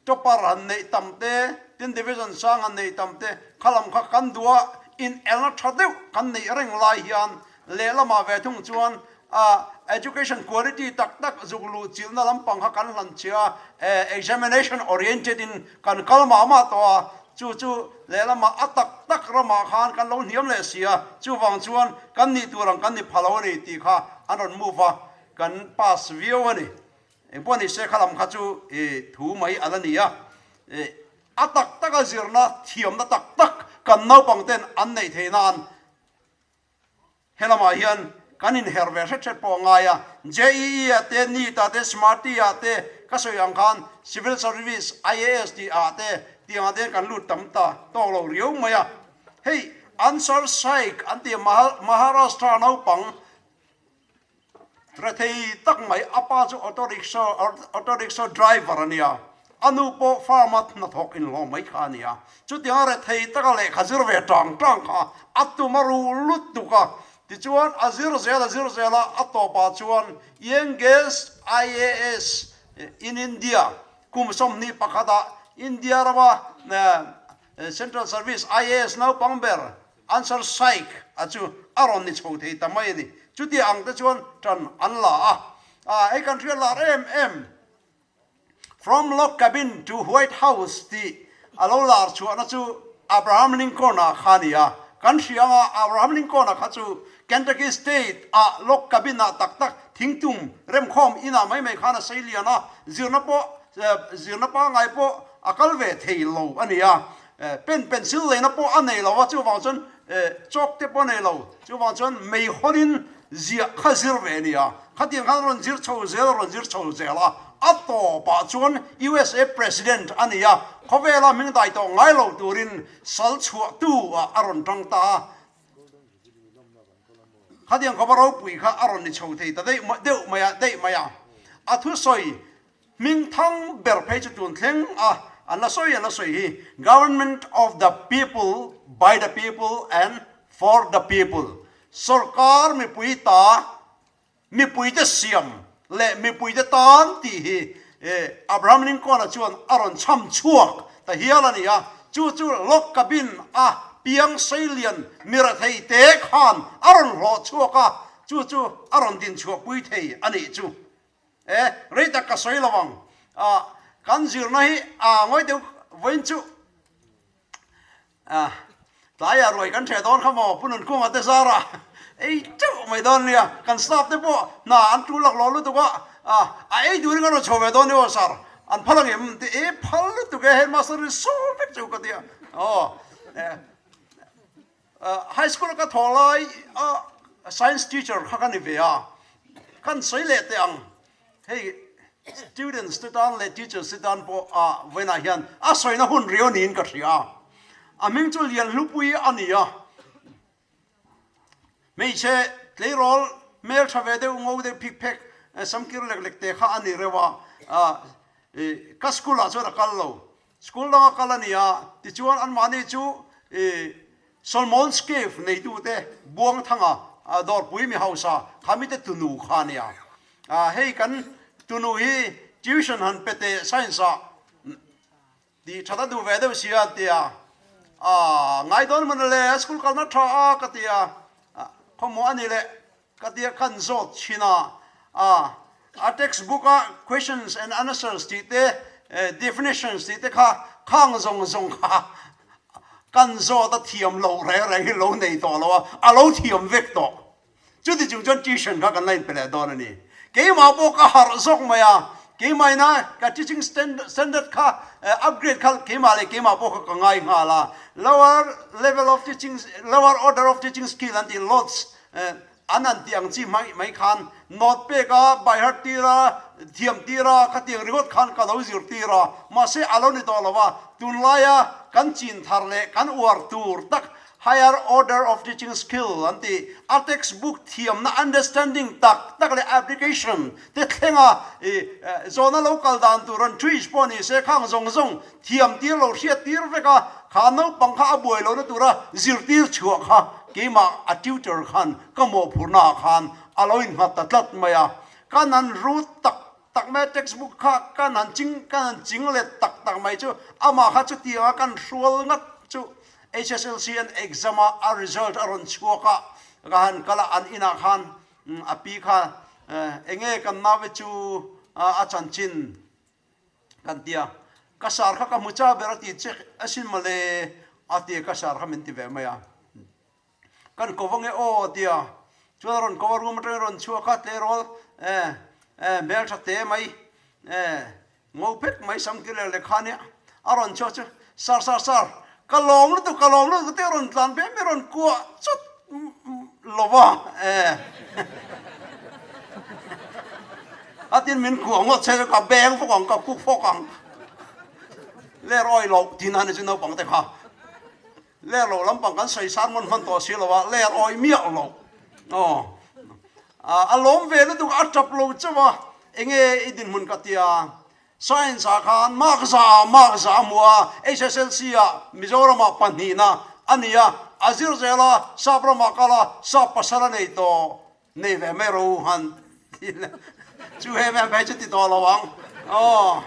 topper han neih tam te, tin division sang han neih tam te kha lam kha kan duh a, inelna tha deuh kan neih reng lai hian lehlamah ve thung chuan A education quality tak tak zuk luh chilhna lampang kha kan hlan chhia a, examination oriented in kan kal mah mah tawh a, chu chu lehlamah a tak tak ramah khan kan lo hniam leh si a, chuvang chuan kan nih tur ang kan ni pha lo a ni tih kha an rawn move a, kan pass viau a ni. Engpawh ni se kha lam kha chu i thu mai a la ni a, a tak taka zirna thiamna tak tak kan naupang ten an neih theih nan He lamah hian kan inher ve hret hret pawh a ngai a, JEE ah te, NEET ah te, SMARTI ah te, ka sawi ang khan Civil Service, IAS tih ah te tiang ah te hian kan lut tam ta tawk lo riau mai a. Hei Ansar Shaikh an tih Maharashtra naupang Rethei tak mai, a pa chu auto rickshaw auto rickshaw driver a nia, a nu pawh farm a hnathawk inhlawh mai kha a nia. Chutianga rethei taka lehkha zir ve tang tang kha a tum a ru lutuk a, tichuan a zir zel a zir zel a, a tawpah chuan Youngest IAS in India kum 21 ah India rama Central Service IAS naupang ber Ansar Shaikh a chu a rawn ni chho thei ta mai a ni. Chuti ang te chuan tan an la a. Ah, hei kan hriat lar em em. From Log Cabin to White House tih a lo lar chhuahna chu Abraham Lincoln-a kha a ni a. Kan hria anga Abraham Lincoln-a kha chu Kentucky State ah Log Cabin-ah tak tak thingtum remkhawm inah mai mai khan a sei lian a, zirna pawh zirna pangngai pawh a kal ve thei lo a ni a. Pen pencil leina pawh a nei lo a, chuvang chuan chalk te pawh a nei lo, chuvang chuan meihawlin ziah kha zir ve a ni a, khatiang khan a rawn zir chho zel a rawn zir chho zel a, a tawpah chuan USA President a ni a, khawvela hming dai tawh ngai lo turin sal chhuahtu ah a rawn tang ta a, khatiang khawpa ropui kha a rawn ni chho thei ta daih deuh mai a, daih mai a, a thusawi Hming thang ber phei chu tun thleng a an la sawi an la sawi hi Government of the people, by the people and for the people, Sorkar mipui ta, mipuite siam leh mipuite tan tih hi Abraham Lincoln-a chuan a rawn chham chhuak ta hial a ni a, chu chu log cabin a piang seilian mirathei te khan a rawn hlawh chhuak a, chu chu a rawn din chhuahpui thei a nih chu. E, rei tak ka sawi lo ang. Ah, kan zirna hi a ngawi deuh vawiin chu ah, tlaiah ruai kan hreh dawn kha maw, Pu Nunkunga te zara ei teuh mai dawn nia, kan staff te pawh hna an tul lak lo lutuk a, ah, a ei turin kan rawn chho ve dawn nia aw sir, an phal ang em? Ti e, phal lutuk e, headmaster in sawm vek chu ka ti a, aw, e, High school a ka thawh lai a science teacher kha ka ni ve a, kan sawi leh teh ang, hei students te tan leh teachers te tan pawh a vawiinah hian a sawina hun riau niin ka hria a, a hming chu Lianhlupui a ni a, hmeichhe tleirawl hmel tha ve deuh ngo deuh phik phek samkir lek lek te kha a ni reuh a, ka school ah chuan a kal lo. School danga kal a ni a, tichuan anmahni chu Solmon's Cave neitute Buangthanga dawrpui mi hausa khamite tunu kha a ni a. Hei kan tunu hi tuition han pe teh science ah tih that a duh ve deuh si a an ti a, ngai dawn hman le a school kalna tha a ka ti a, khawmawh a ni le. Ka tia kan zawt thin a, a a text book a questions and answers tih te, definitions tih te kha khang zawng zawng kha kan zawt a thiam loh reng reng hi lo nei tawh lo a, a lo thiam vek tawh. Chuti chung chuan tuition kha kan la inpe leh dawn a ni. Keimah pawh ka harh zawk mai a. Keimahina ka teaching standard kha upgrade kha keimah leh keimah pawh kha ka ngai nghal a. Lower level of teaching, lower order of teaching skill an tih LOTS an an tih ang chi mai mai khan note pek a, by heart tir a, thiam tir a, khatiang ringawt khan ka lo zirtir a. Mahse a lo ni tawh lo a, tunlaia kan chin thar leh kan uar tur tak Higher order of teaching skill an tih, a textbook thiamna understanding tak tak leh application te thlenga i zawhna lo kal dan tur an twist pawh ni se khang zawng zawng thiam tir lo hriat tir vek a, kha naupang kha a buai lohna tura zirtir chhuah kha keimah a tutor khan ka mawhphurhna ah khan a lo innghat ta tlat mai a, kan han rut tak tak mai a textbook kha kan han ching kan han ching let tak tak mai chu amah kha chutianga kan hrual ngat chu HSLC an exam a, a result a rawn chhuak a, ka han kal a, an inah khan a pi kha enge kan nau chu a chanchin kan ti a, ka sar kha ka hmu cha ber a ti che asin mawle a ti a, ka sar kha min ti ve mai a, kan ko vang e aw a ti a, chuan a rawn ko a, room atangin a rawn chhuak a, tleirawl hmeltha te mai Ngo phet mai sam ki leh lekha nia a rawn chhuak chu sar sar sar ka lawm lutuk ka lawm lutuk te rawn tlan ve mai rawn kuah chawt lova e a tin min kuah ngawt che ka beng fawk ang ka kuk fawk ang ler awi loh tin a ni chu naupang te kha ler lo lampang kan sawi sar ngawn hman tawh si lo a ler awi miah lo aw a lawm ve lutuk a tap lo chauh a Enge i dinhmun ka tia? Science ah khan mark za ah mark za a hmu a, HSLC ah Mizoram ah pahnihna a ni a, a zir zel a, sap ramah kal a, sap pasal a nei tawh, nei ve mai ro han ti le chu hem em phei chu ti tawh lo ang aw,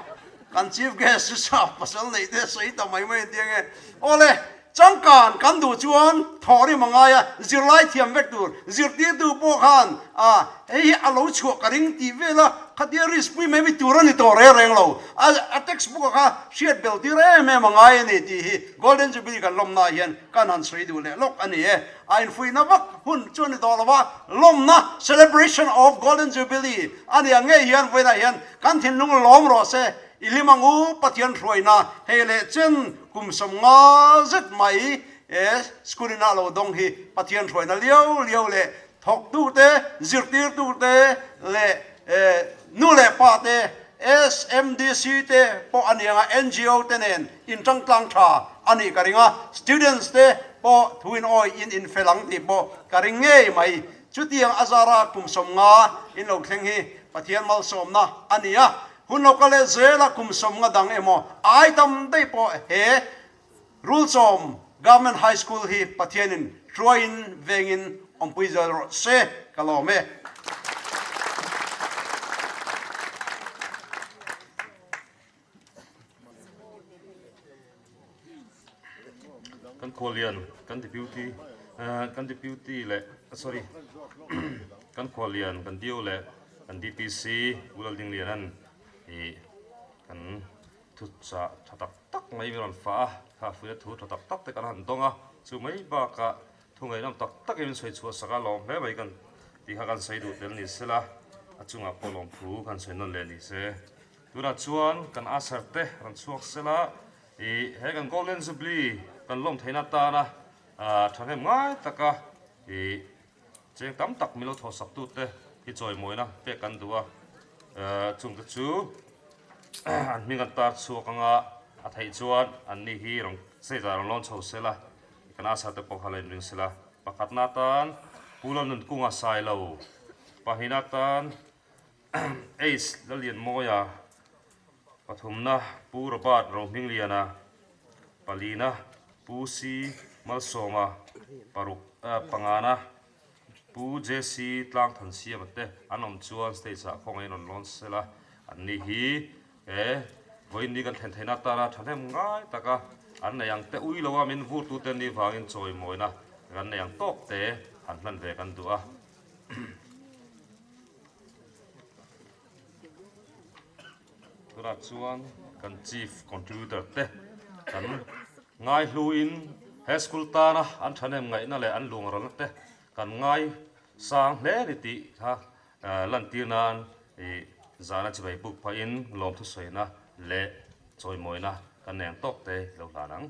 kan chief guest chu sap pasal neih te sawi ta mai mai an ti ange. Awle. Changkan kan duh chuan thawhrim a ngai a, zirlai thiam vek tur zirtirtu pawh khan a hei hi a lo chhuah ka ring tih vel a, khatia risk pui mai mai tur a ni tawh reng reng lo. A text book ah kha hriat bel tir em em a ngai a ni tih hi Golden Jubilee kan lawmna ah hian kan han sawi duh leh lawk a ni e. A infuihna vak hun chu a ni tawh lo va, lawmna, celebration of Golden Jubilee, a nih ang ngei hian vawiinah hian kan thinlung lawm rawh se, I hlim ang u, Pathian hruaina hei leh chen kum 50 zet mai e school inah lo dawng hi Pathian hruaina liau liau leh thawktute, zirtirtute leh nu leh pa te, SMDC te pawh a ni ang a, NGO te nen intangtlang tha a nih ka ring a, students te pawh thu in awi in infel ang tih pawh ka ring ngei mai. Chutiang a zara kum 50 in lo thleng hi Pathian malsawmna a ni a. Hun lo ka leh zel a, kum 50 dang emaw ai tam daih pawh he Rulchawm Government High School hi Pathianin hruaiin vengin awmpui zel rawh se ka lawm e. Kan khualian kan deputy kan deputy leh sorry kan khualian kan dio leh kan DPC Pu Laldingliana'n ih kan thuchah tha tak tak mai min rawn fah a, kha fuihna thu tha tak tak te kan han dawng a, chu mai bakah thu ngaihnawm tak takin min sawi chhuah sak a lawm hle mai kan tih kha kan sawi duh tel ni sela a chungah pawh lawmthu kan sawi nawn leh ni se. Tunah chuan kan usher te rawn chhuak sela ih he kan Golden Jubilee kan lawm theihna atana thahnem ngai taka ih cheng tam tak min lo thawhsak tute hi chawimawina pek kan duh a, chungte chu an hming an tar chhuak anga a theih chuan anni hi rawn stage ah rawn lawn chho sela kan usher te pawh kha la inring sela. Pakhatna atan Pu Lalnunkunga Sailo, pahnihna atan Ace Lalianmawia, pathumna Pu Robert Rohmingliana, palina Pu C Malsawma, paruk pangana Pu JC Tlangthansiama te an awm chuan stage ah khawngaihin rawn lawn sela, an ni hi he vawiin ni kan thlen theihna atana thahnem ngai taka an nei ang te ui loa min vurtute an nih vangin chawimawina kan nei ang tawk te han hlan ve kan duh a. Tunah chuan kan Chief Contributor te kan ngai hluin he school tana an thahnem ngaihna leh an lungralna te kan ngai sang hle ni tih kha lantir nan ih. Zana chibai buk phahin lawmthu sawina leh chawimawina kan nei ang tawk te i lo hlan ang.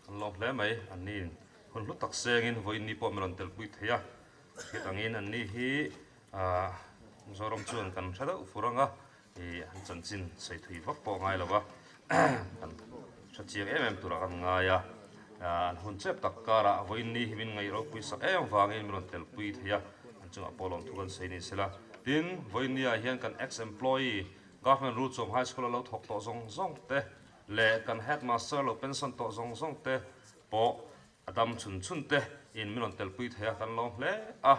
Kan lawm hle mai, anni in hun hlu tak sengin vawiin ni pawh min rawn telpui thei a, hriat angin anni hi ah Mizoram chuan kan hre deuh fur ang a, ih an chanchin sawi thui vak pawh a ngai lo va, kan hre chiang em em turah kan ngai a, an hun chep tak karah vawiin ni hi min ngaih ropui sak em vangin min rawn telpui thei a, an chungah pawh lawmthu kan sawi ni sela. Tin, vawiin ni ah hian kan ex-employee Government Rulchawm High School a lo thawk tawh zawng zawng te, leh kan headmaster lo pension tawh zawng zawng te pawh a dam chhun chhun te in min rawn telpui thei a, kan lawm hle a.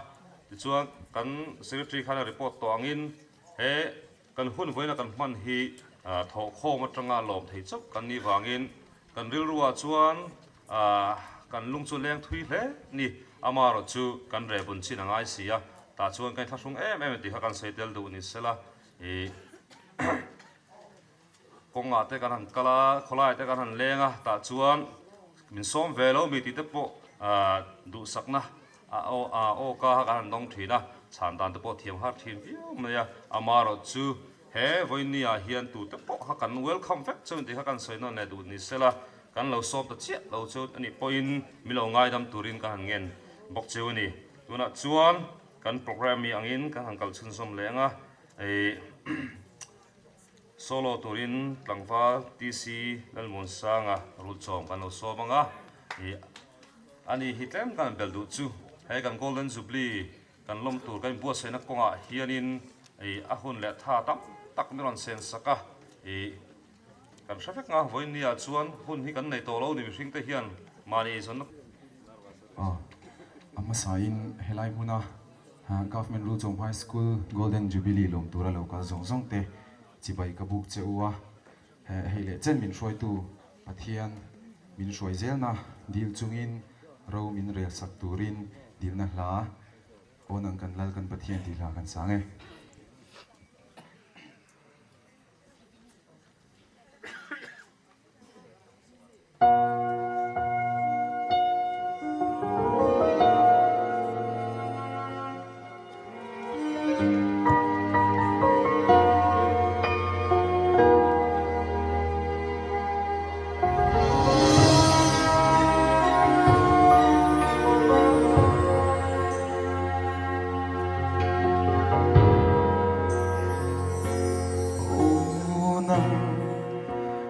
Tichuan kan secretary khan a report tawh angin he kan hun vawiina kan hman hi thawhkhawm atanga lawm thei chauh kan nih vangin kan rilruah chuan kan lung chu leng thui hle ni. Amaherawh chu kan rehbun chin a ngai si a, tah chuan kan inthlahrung em em tih kha kan sawi tel duh ni sela ih. Kawngah te kan han kal a, khawlaiah te kan han leng a, tah chuan min sawm ve lo mi tih te pawh duhsakna a awka kha kan han dawng thin a, chhan dan te pawh thiam har thin viau mai a, amaherawh chu he vawiin ah hian tute pawh kha kan welcome vek chu tih kha kan sawi nawn leh duh ni sela, kan lo sawm ta chiah lo chu a nih pawhin min lo ngaidam turin ka han ngen bawk cheu a ni. Tunah chuan kan programme mi angin kan han kal chhunzawm leh ang a, ih. Solo turin tlangval TC Lalmuansanga Rulchawm kan lo sawm ang a, ih ani hi tlem kan bel duh chu he kan Golden Jubilee kan lawm tur kan inbuatsaihna kawngah hianin ih a hun leh tha tam tak min rawn sen sak a, ih kan hre vek ang a, vawiin ni ah chuan hun hi kan nei tawh lo ni mihring te hian mahni eizawnna. A hmasain helai hmuna Government Rulchawm High School Golden Jubilee lawm tura lo kal zawng zawng te chibai ka buk che u a, hei leh chen min hruaitu Pathian min hruai zelna dil chungin ro min rel sak turin dilna hla aw nang kan lal kan Pathian tih hla kan sang e.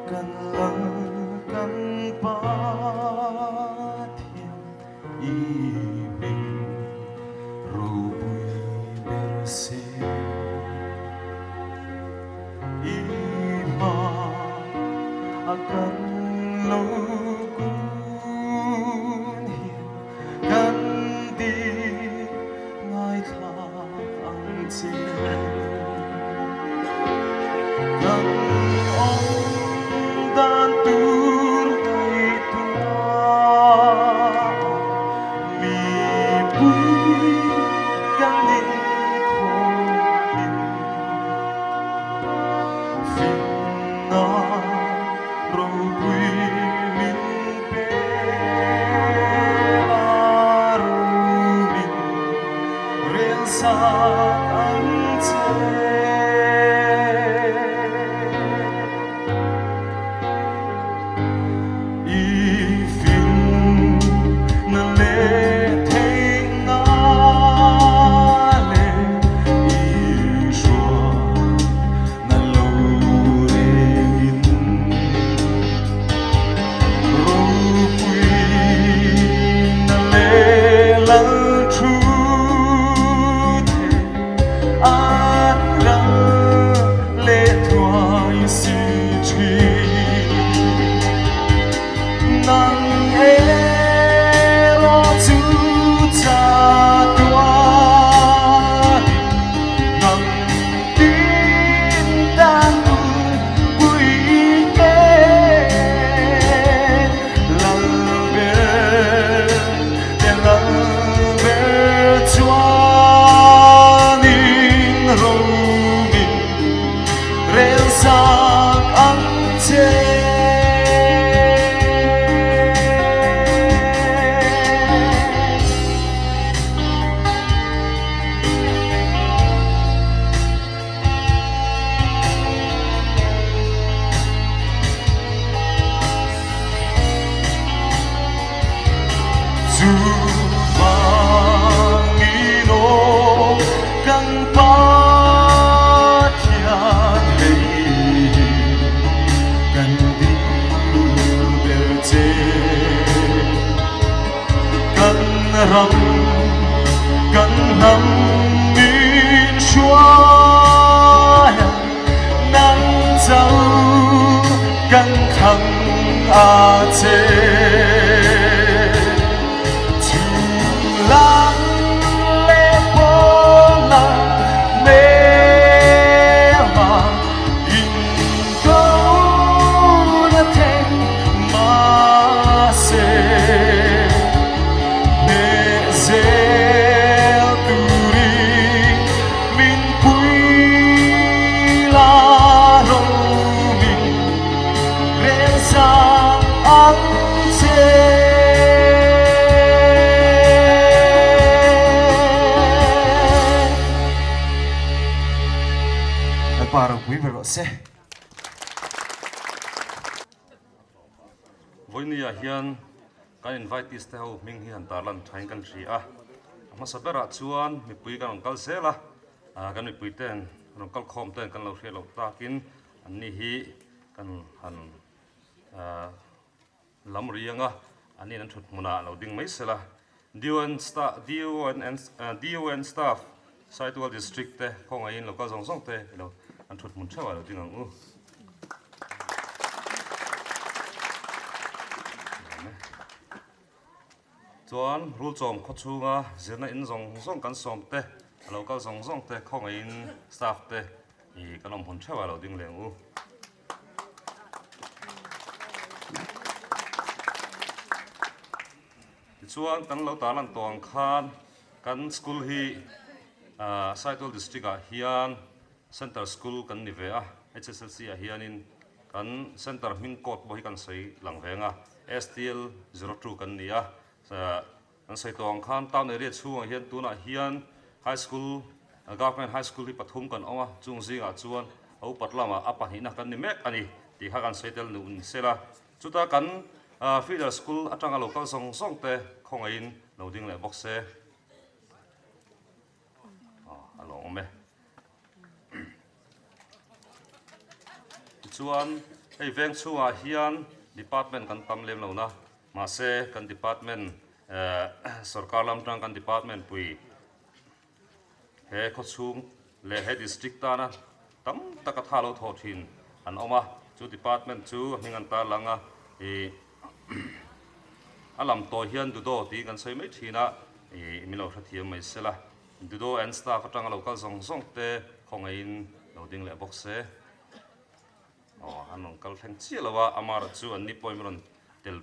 Kan lal kan Pathian i hming ropui ber se. I hma a kan lo kun hian kan ti ngaithla ang che. Kan awm dan tur ngaihtuah mipui kan inkhawmin finna ropui min pe a rumin rel sak ang che. I fin na leh theih na leh i hruai na lo rengin ropui na leh lal thu the an ral. Lalpa ropui ber rawh se. Vawinia hian kan invitees te ho hming hi han tarlan thain kan hria a, a hmasa berah chuan mipui kan rawn kal zel a, kan mipui ten rawn kal khawm ten kan lo hriat loh takin anni hi kan han lam riang a, anni an thut hmunah lo ding mai sela. DON DON staff Saitual District te khawngaihin local zawng zawng te ilo an thut hmun theuh ah lo ding ang u. Chuan Rulchawm khaw chhunga zirna in zawng zawng kan sawm te a local zawng zawng te khawngaihin staff te i kan awm hmun theuh ah lo ding leng u. Tichuan kan lo tarlan tawh ang khan kan school hi Saitual District ah hian Center School kan ni ve a, HSLC ah hianin kan Center hming code pawh hi kan sawi lang ve ang a, STL 02 kan ni a, Kan sawi tawh ang khan town area chhungah hian tunah hian high school, government high school hi pathum kan awm a, chung zingah chuan a upat lamah a pahnihna kan ni mek a ni tih kha kan sawi tel nuh ni sela. Chuta kan feeder school atanga lo kal zawng zawng te khawngaihin lo ding leh bawk se. A lawm awm e. Tichuan hei veng chhungah hian department kan tam lem lo na, mahse kan department sorkar lam tang kan department pui he khawchhung leh he district tana tam taka tha lo thawh thin an awm a, chu department chu a hming an tarlang a, ih a lam tawi hian Dudo tiin kan sawi mai thin a, ih min lo hrethiam mai sela. Dudo and staff atanga lo kal zawng zawng te khawngaihin lo ding leh bawk se. Aw, an rawn kal thleng chiah lo a, Amara chu an ni pawhin rawn tel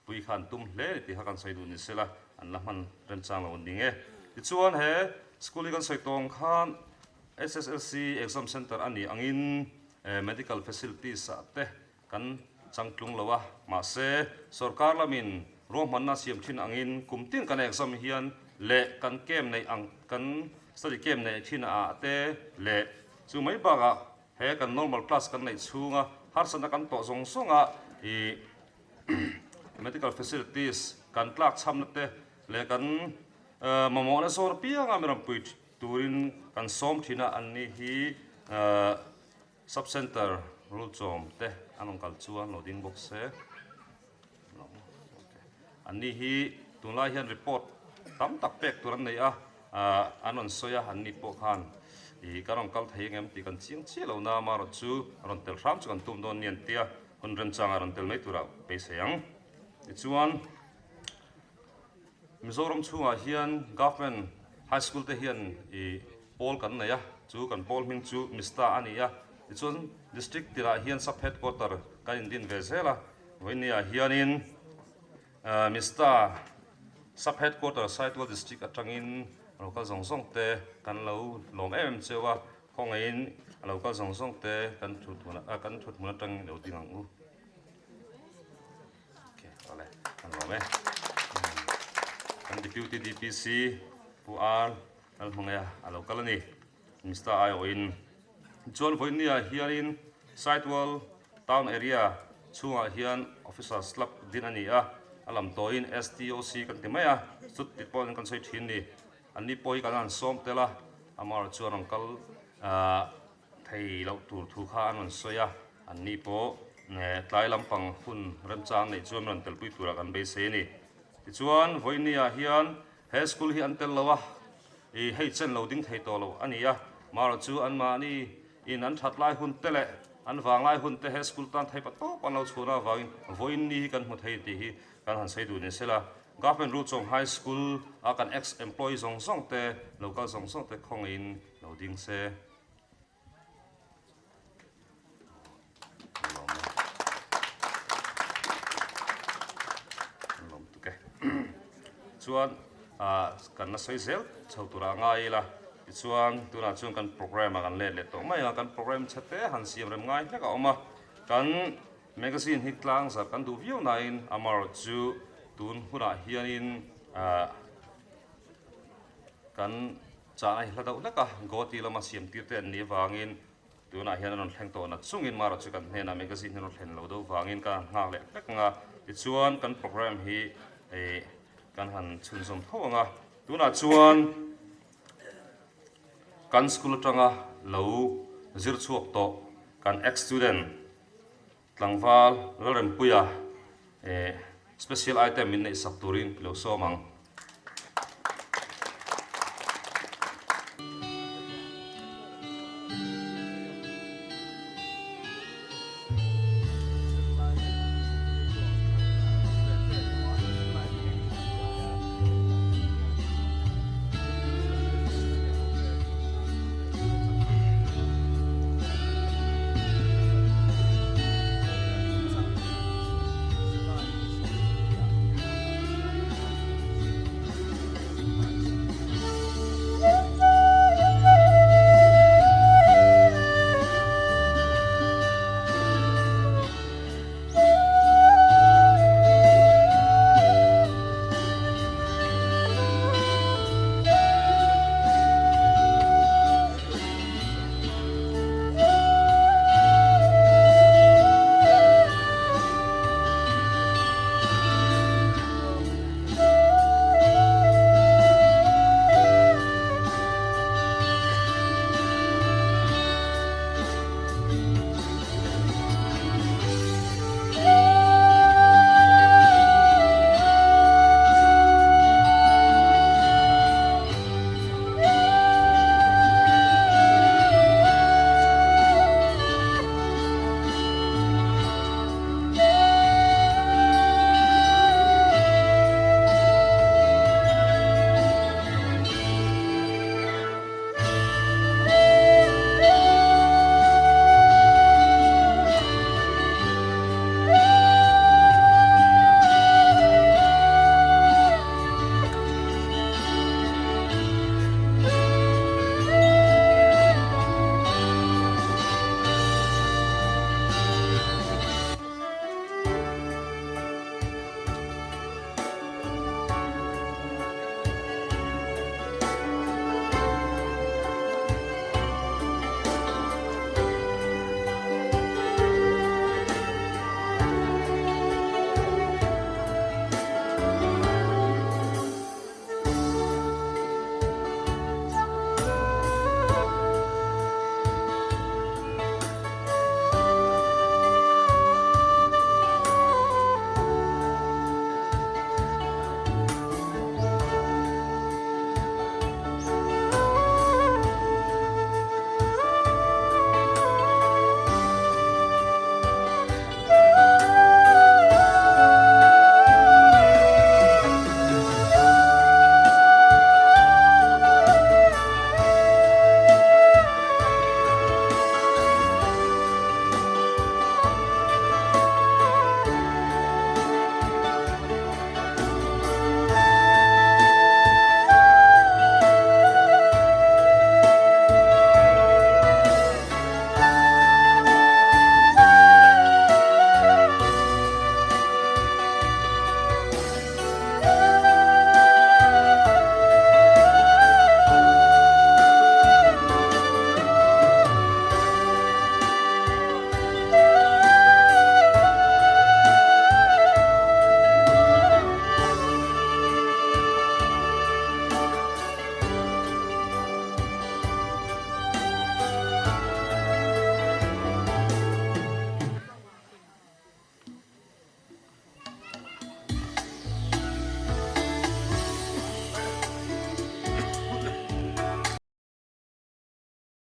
pui kha an tum hle a ni tih kha kan sawi duh ni sela, an la hman remchang lo an ding e. Tichuan he school hi kan sawi tawng khan SSLC exam center a nih angin medical facilities ah te Kan changtlung lo a, mahse sorkar lamin ruahmanna siam thin angin kum tin kan exam hian leh kan camp neih ang kan study camp neih thin ah te leh chu mai bakah he kan normal class kan neih chhunga harsatna kan tawh zawng zawng a ih medical facilities kan tlak chhamna te leh kan mamawhna zawn apianga mi rawn pui turin kan sawm thin a an ni hi Sub Centre Rulchawm te an rawn kal chuan lo ding bawk se. Anni hi tunlai hian report tam tak pek tur an nei a, an rawn sawi a, anni pawh khan ih kan rawn kal thei engem tih kan chiang chiah lo na amaherawh chu rawn tel hram chu kan tum dawn ni an tia, hun remchangah rawn tel mai turah beisei ang. Tichuan. Mizoram chhungah hian Government High School te hian ih pawl kan nei a, chu kan pawl hming chu Mista a ni a, tichuan District tirah hian Sub Headquarter kan indin ve zel a, vawinia hianin Mista Sub Headquarter Saitual District atangin a lo kal zawng zawng te kan lo lawm em em cheu a, khawngaihin a lo kal zawng zawng te kan thut hmun atangin lo ding ang u. Kan Deputy DPC Pu R Lalhmangaia a lo kal a ni. Mister aiawhin chuan vawinia hianin Saitual Town Area chhungah hian Officers Club din a ni a, a lam tawiin STOC kan ti mai a, chut ti pawhin kan sawi thin ni. Anni pawh hi kan han sawm tel a, amaherawhchu chuan rawn kal Thei loh tur thu kha an rawn sawi a, anni pawh tlai lampang hun remchang neih chuan rawn telpui turah kan beisei a ni. Tichuan, vawinia hian he school hi an tel lo a, ih hei chen lo ding thei tawh lo a ni a, marawh chu anmahni in an that lai hun te leh an vang lai hun te he school tan thei pa tawp an lo chhuahna avangin vawiinni hi kan hmu thei tih hi kan han sawi duh ni sela. Government Rulchawm High School a kan ex-employee zawng zawng te, local zawng zawng te khawngaihin lo ding se. Chuan kan la sawi zel chho turah ngai ila tichuan tunah chuan kan program ah kan let leh tawh mai a kan program chhe te han siam rem ngai hlek a awm a kan magazine hi tlang zarh kan duh viau nain amaherawhchu chu tun hunah hianin kan Chah a hla deuh hlek a, Guwahati lama siam tir te an nih avangin. Tunah hian a rawn thleng tawh nat chungin marawh chu kan hnenah magazine hi a rawn thlen lo deuh vangin ka han nghak leh hlek ang a. Tichuan kan program hi ih kan han chhunzawm tho ang a. Tunah chuan kan school atanga lo zir chhuak tawh kan ex student tlangval Lalrempuia ih special item min neih sak turin i lo sawm ang.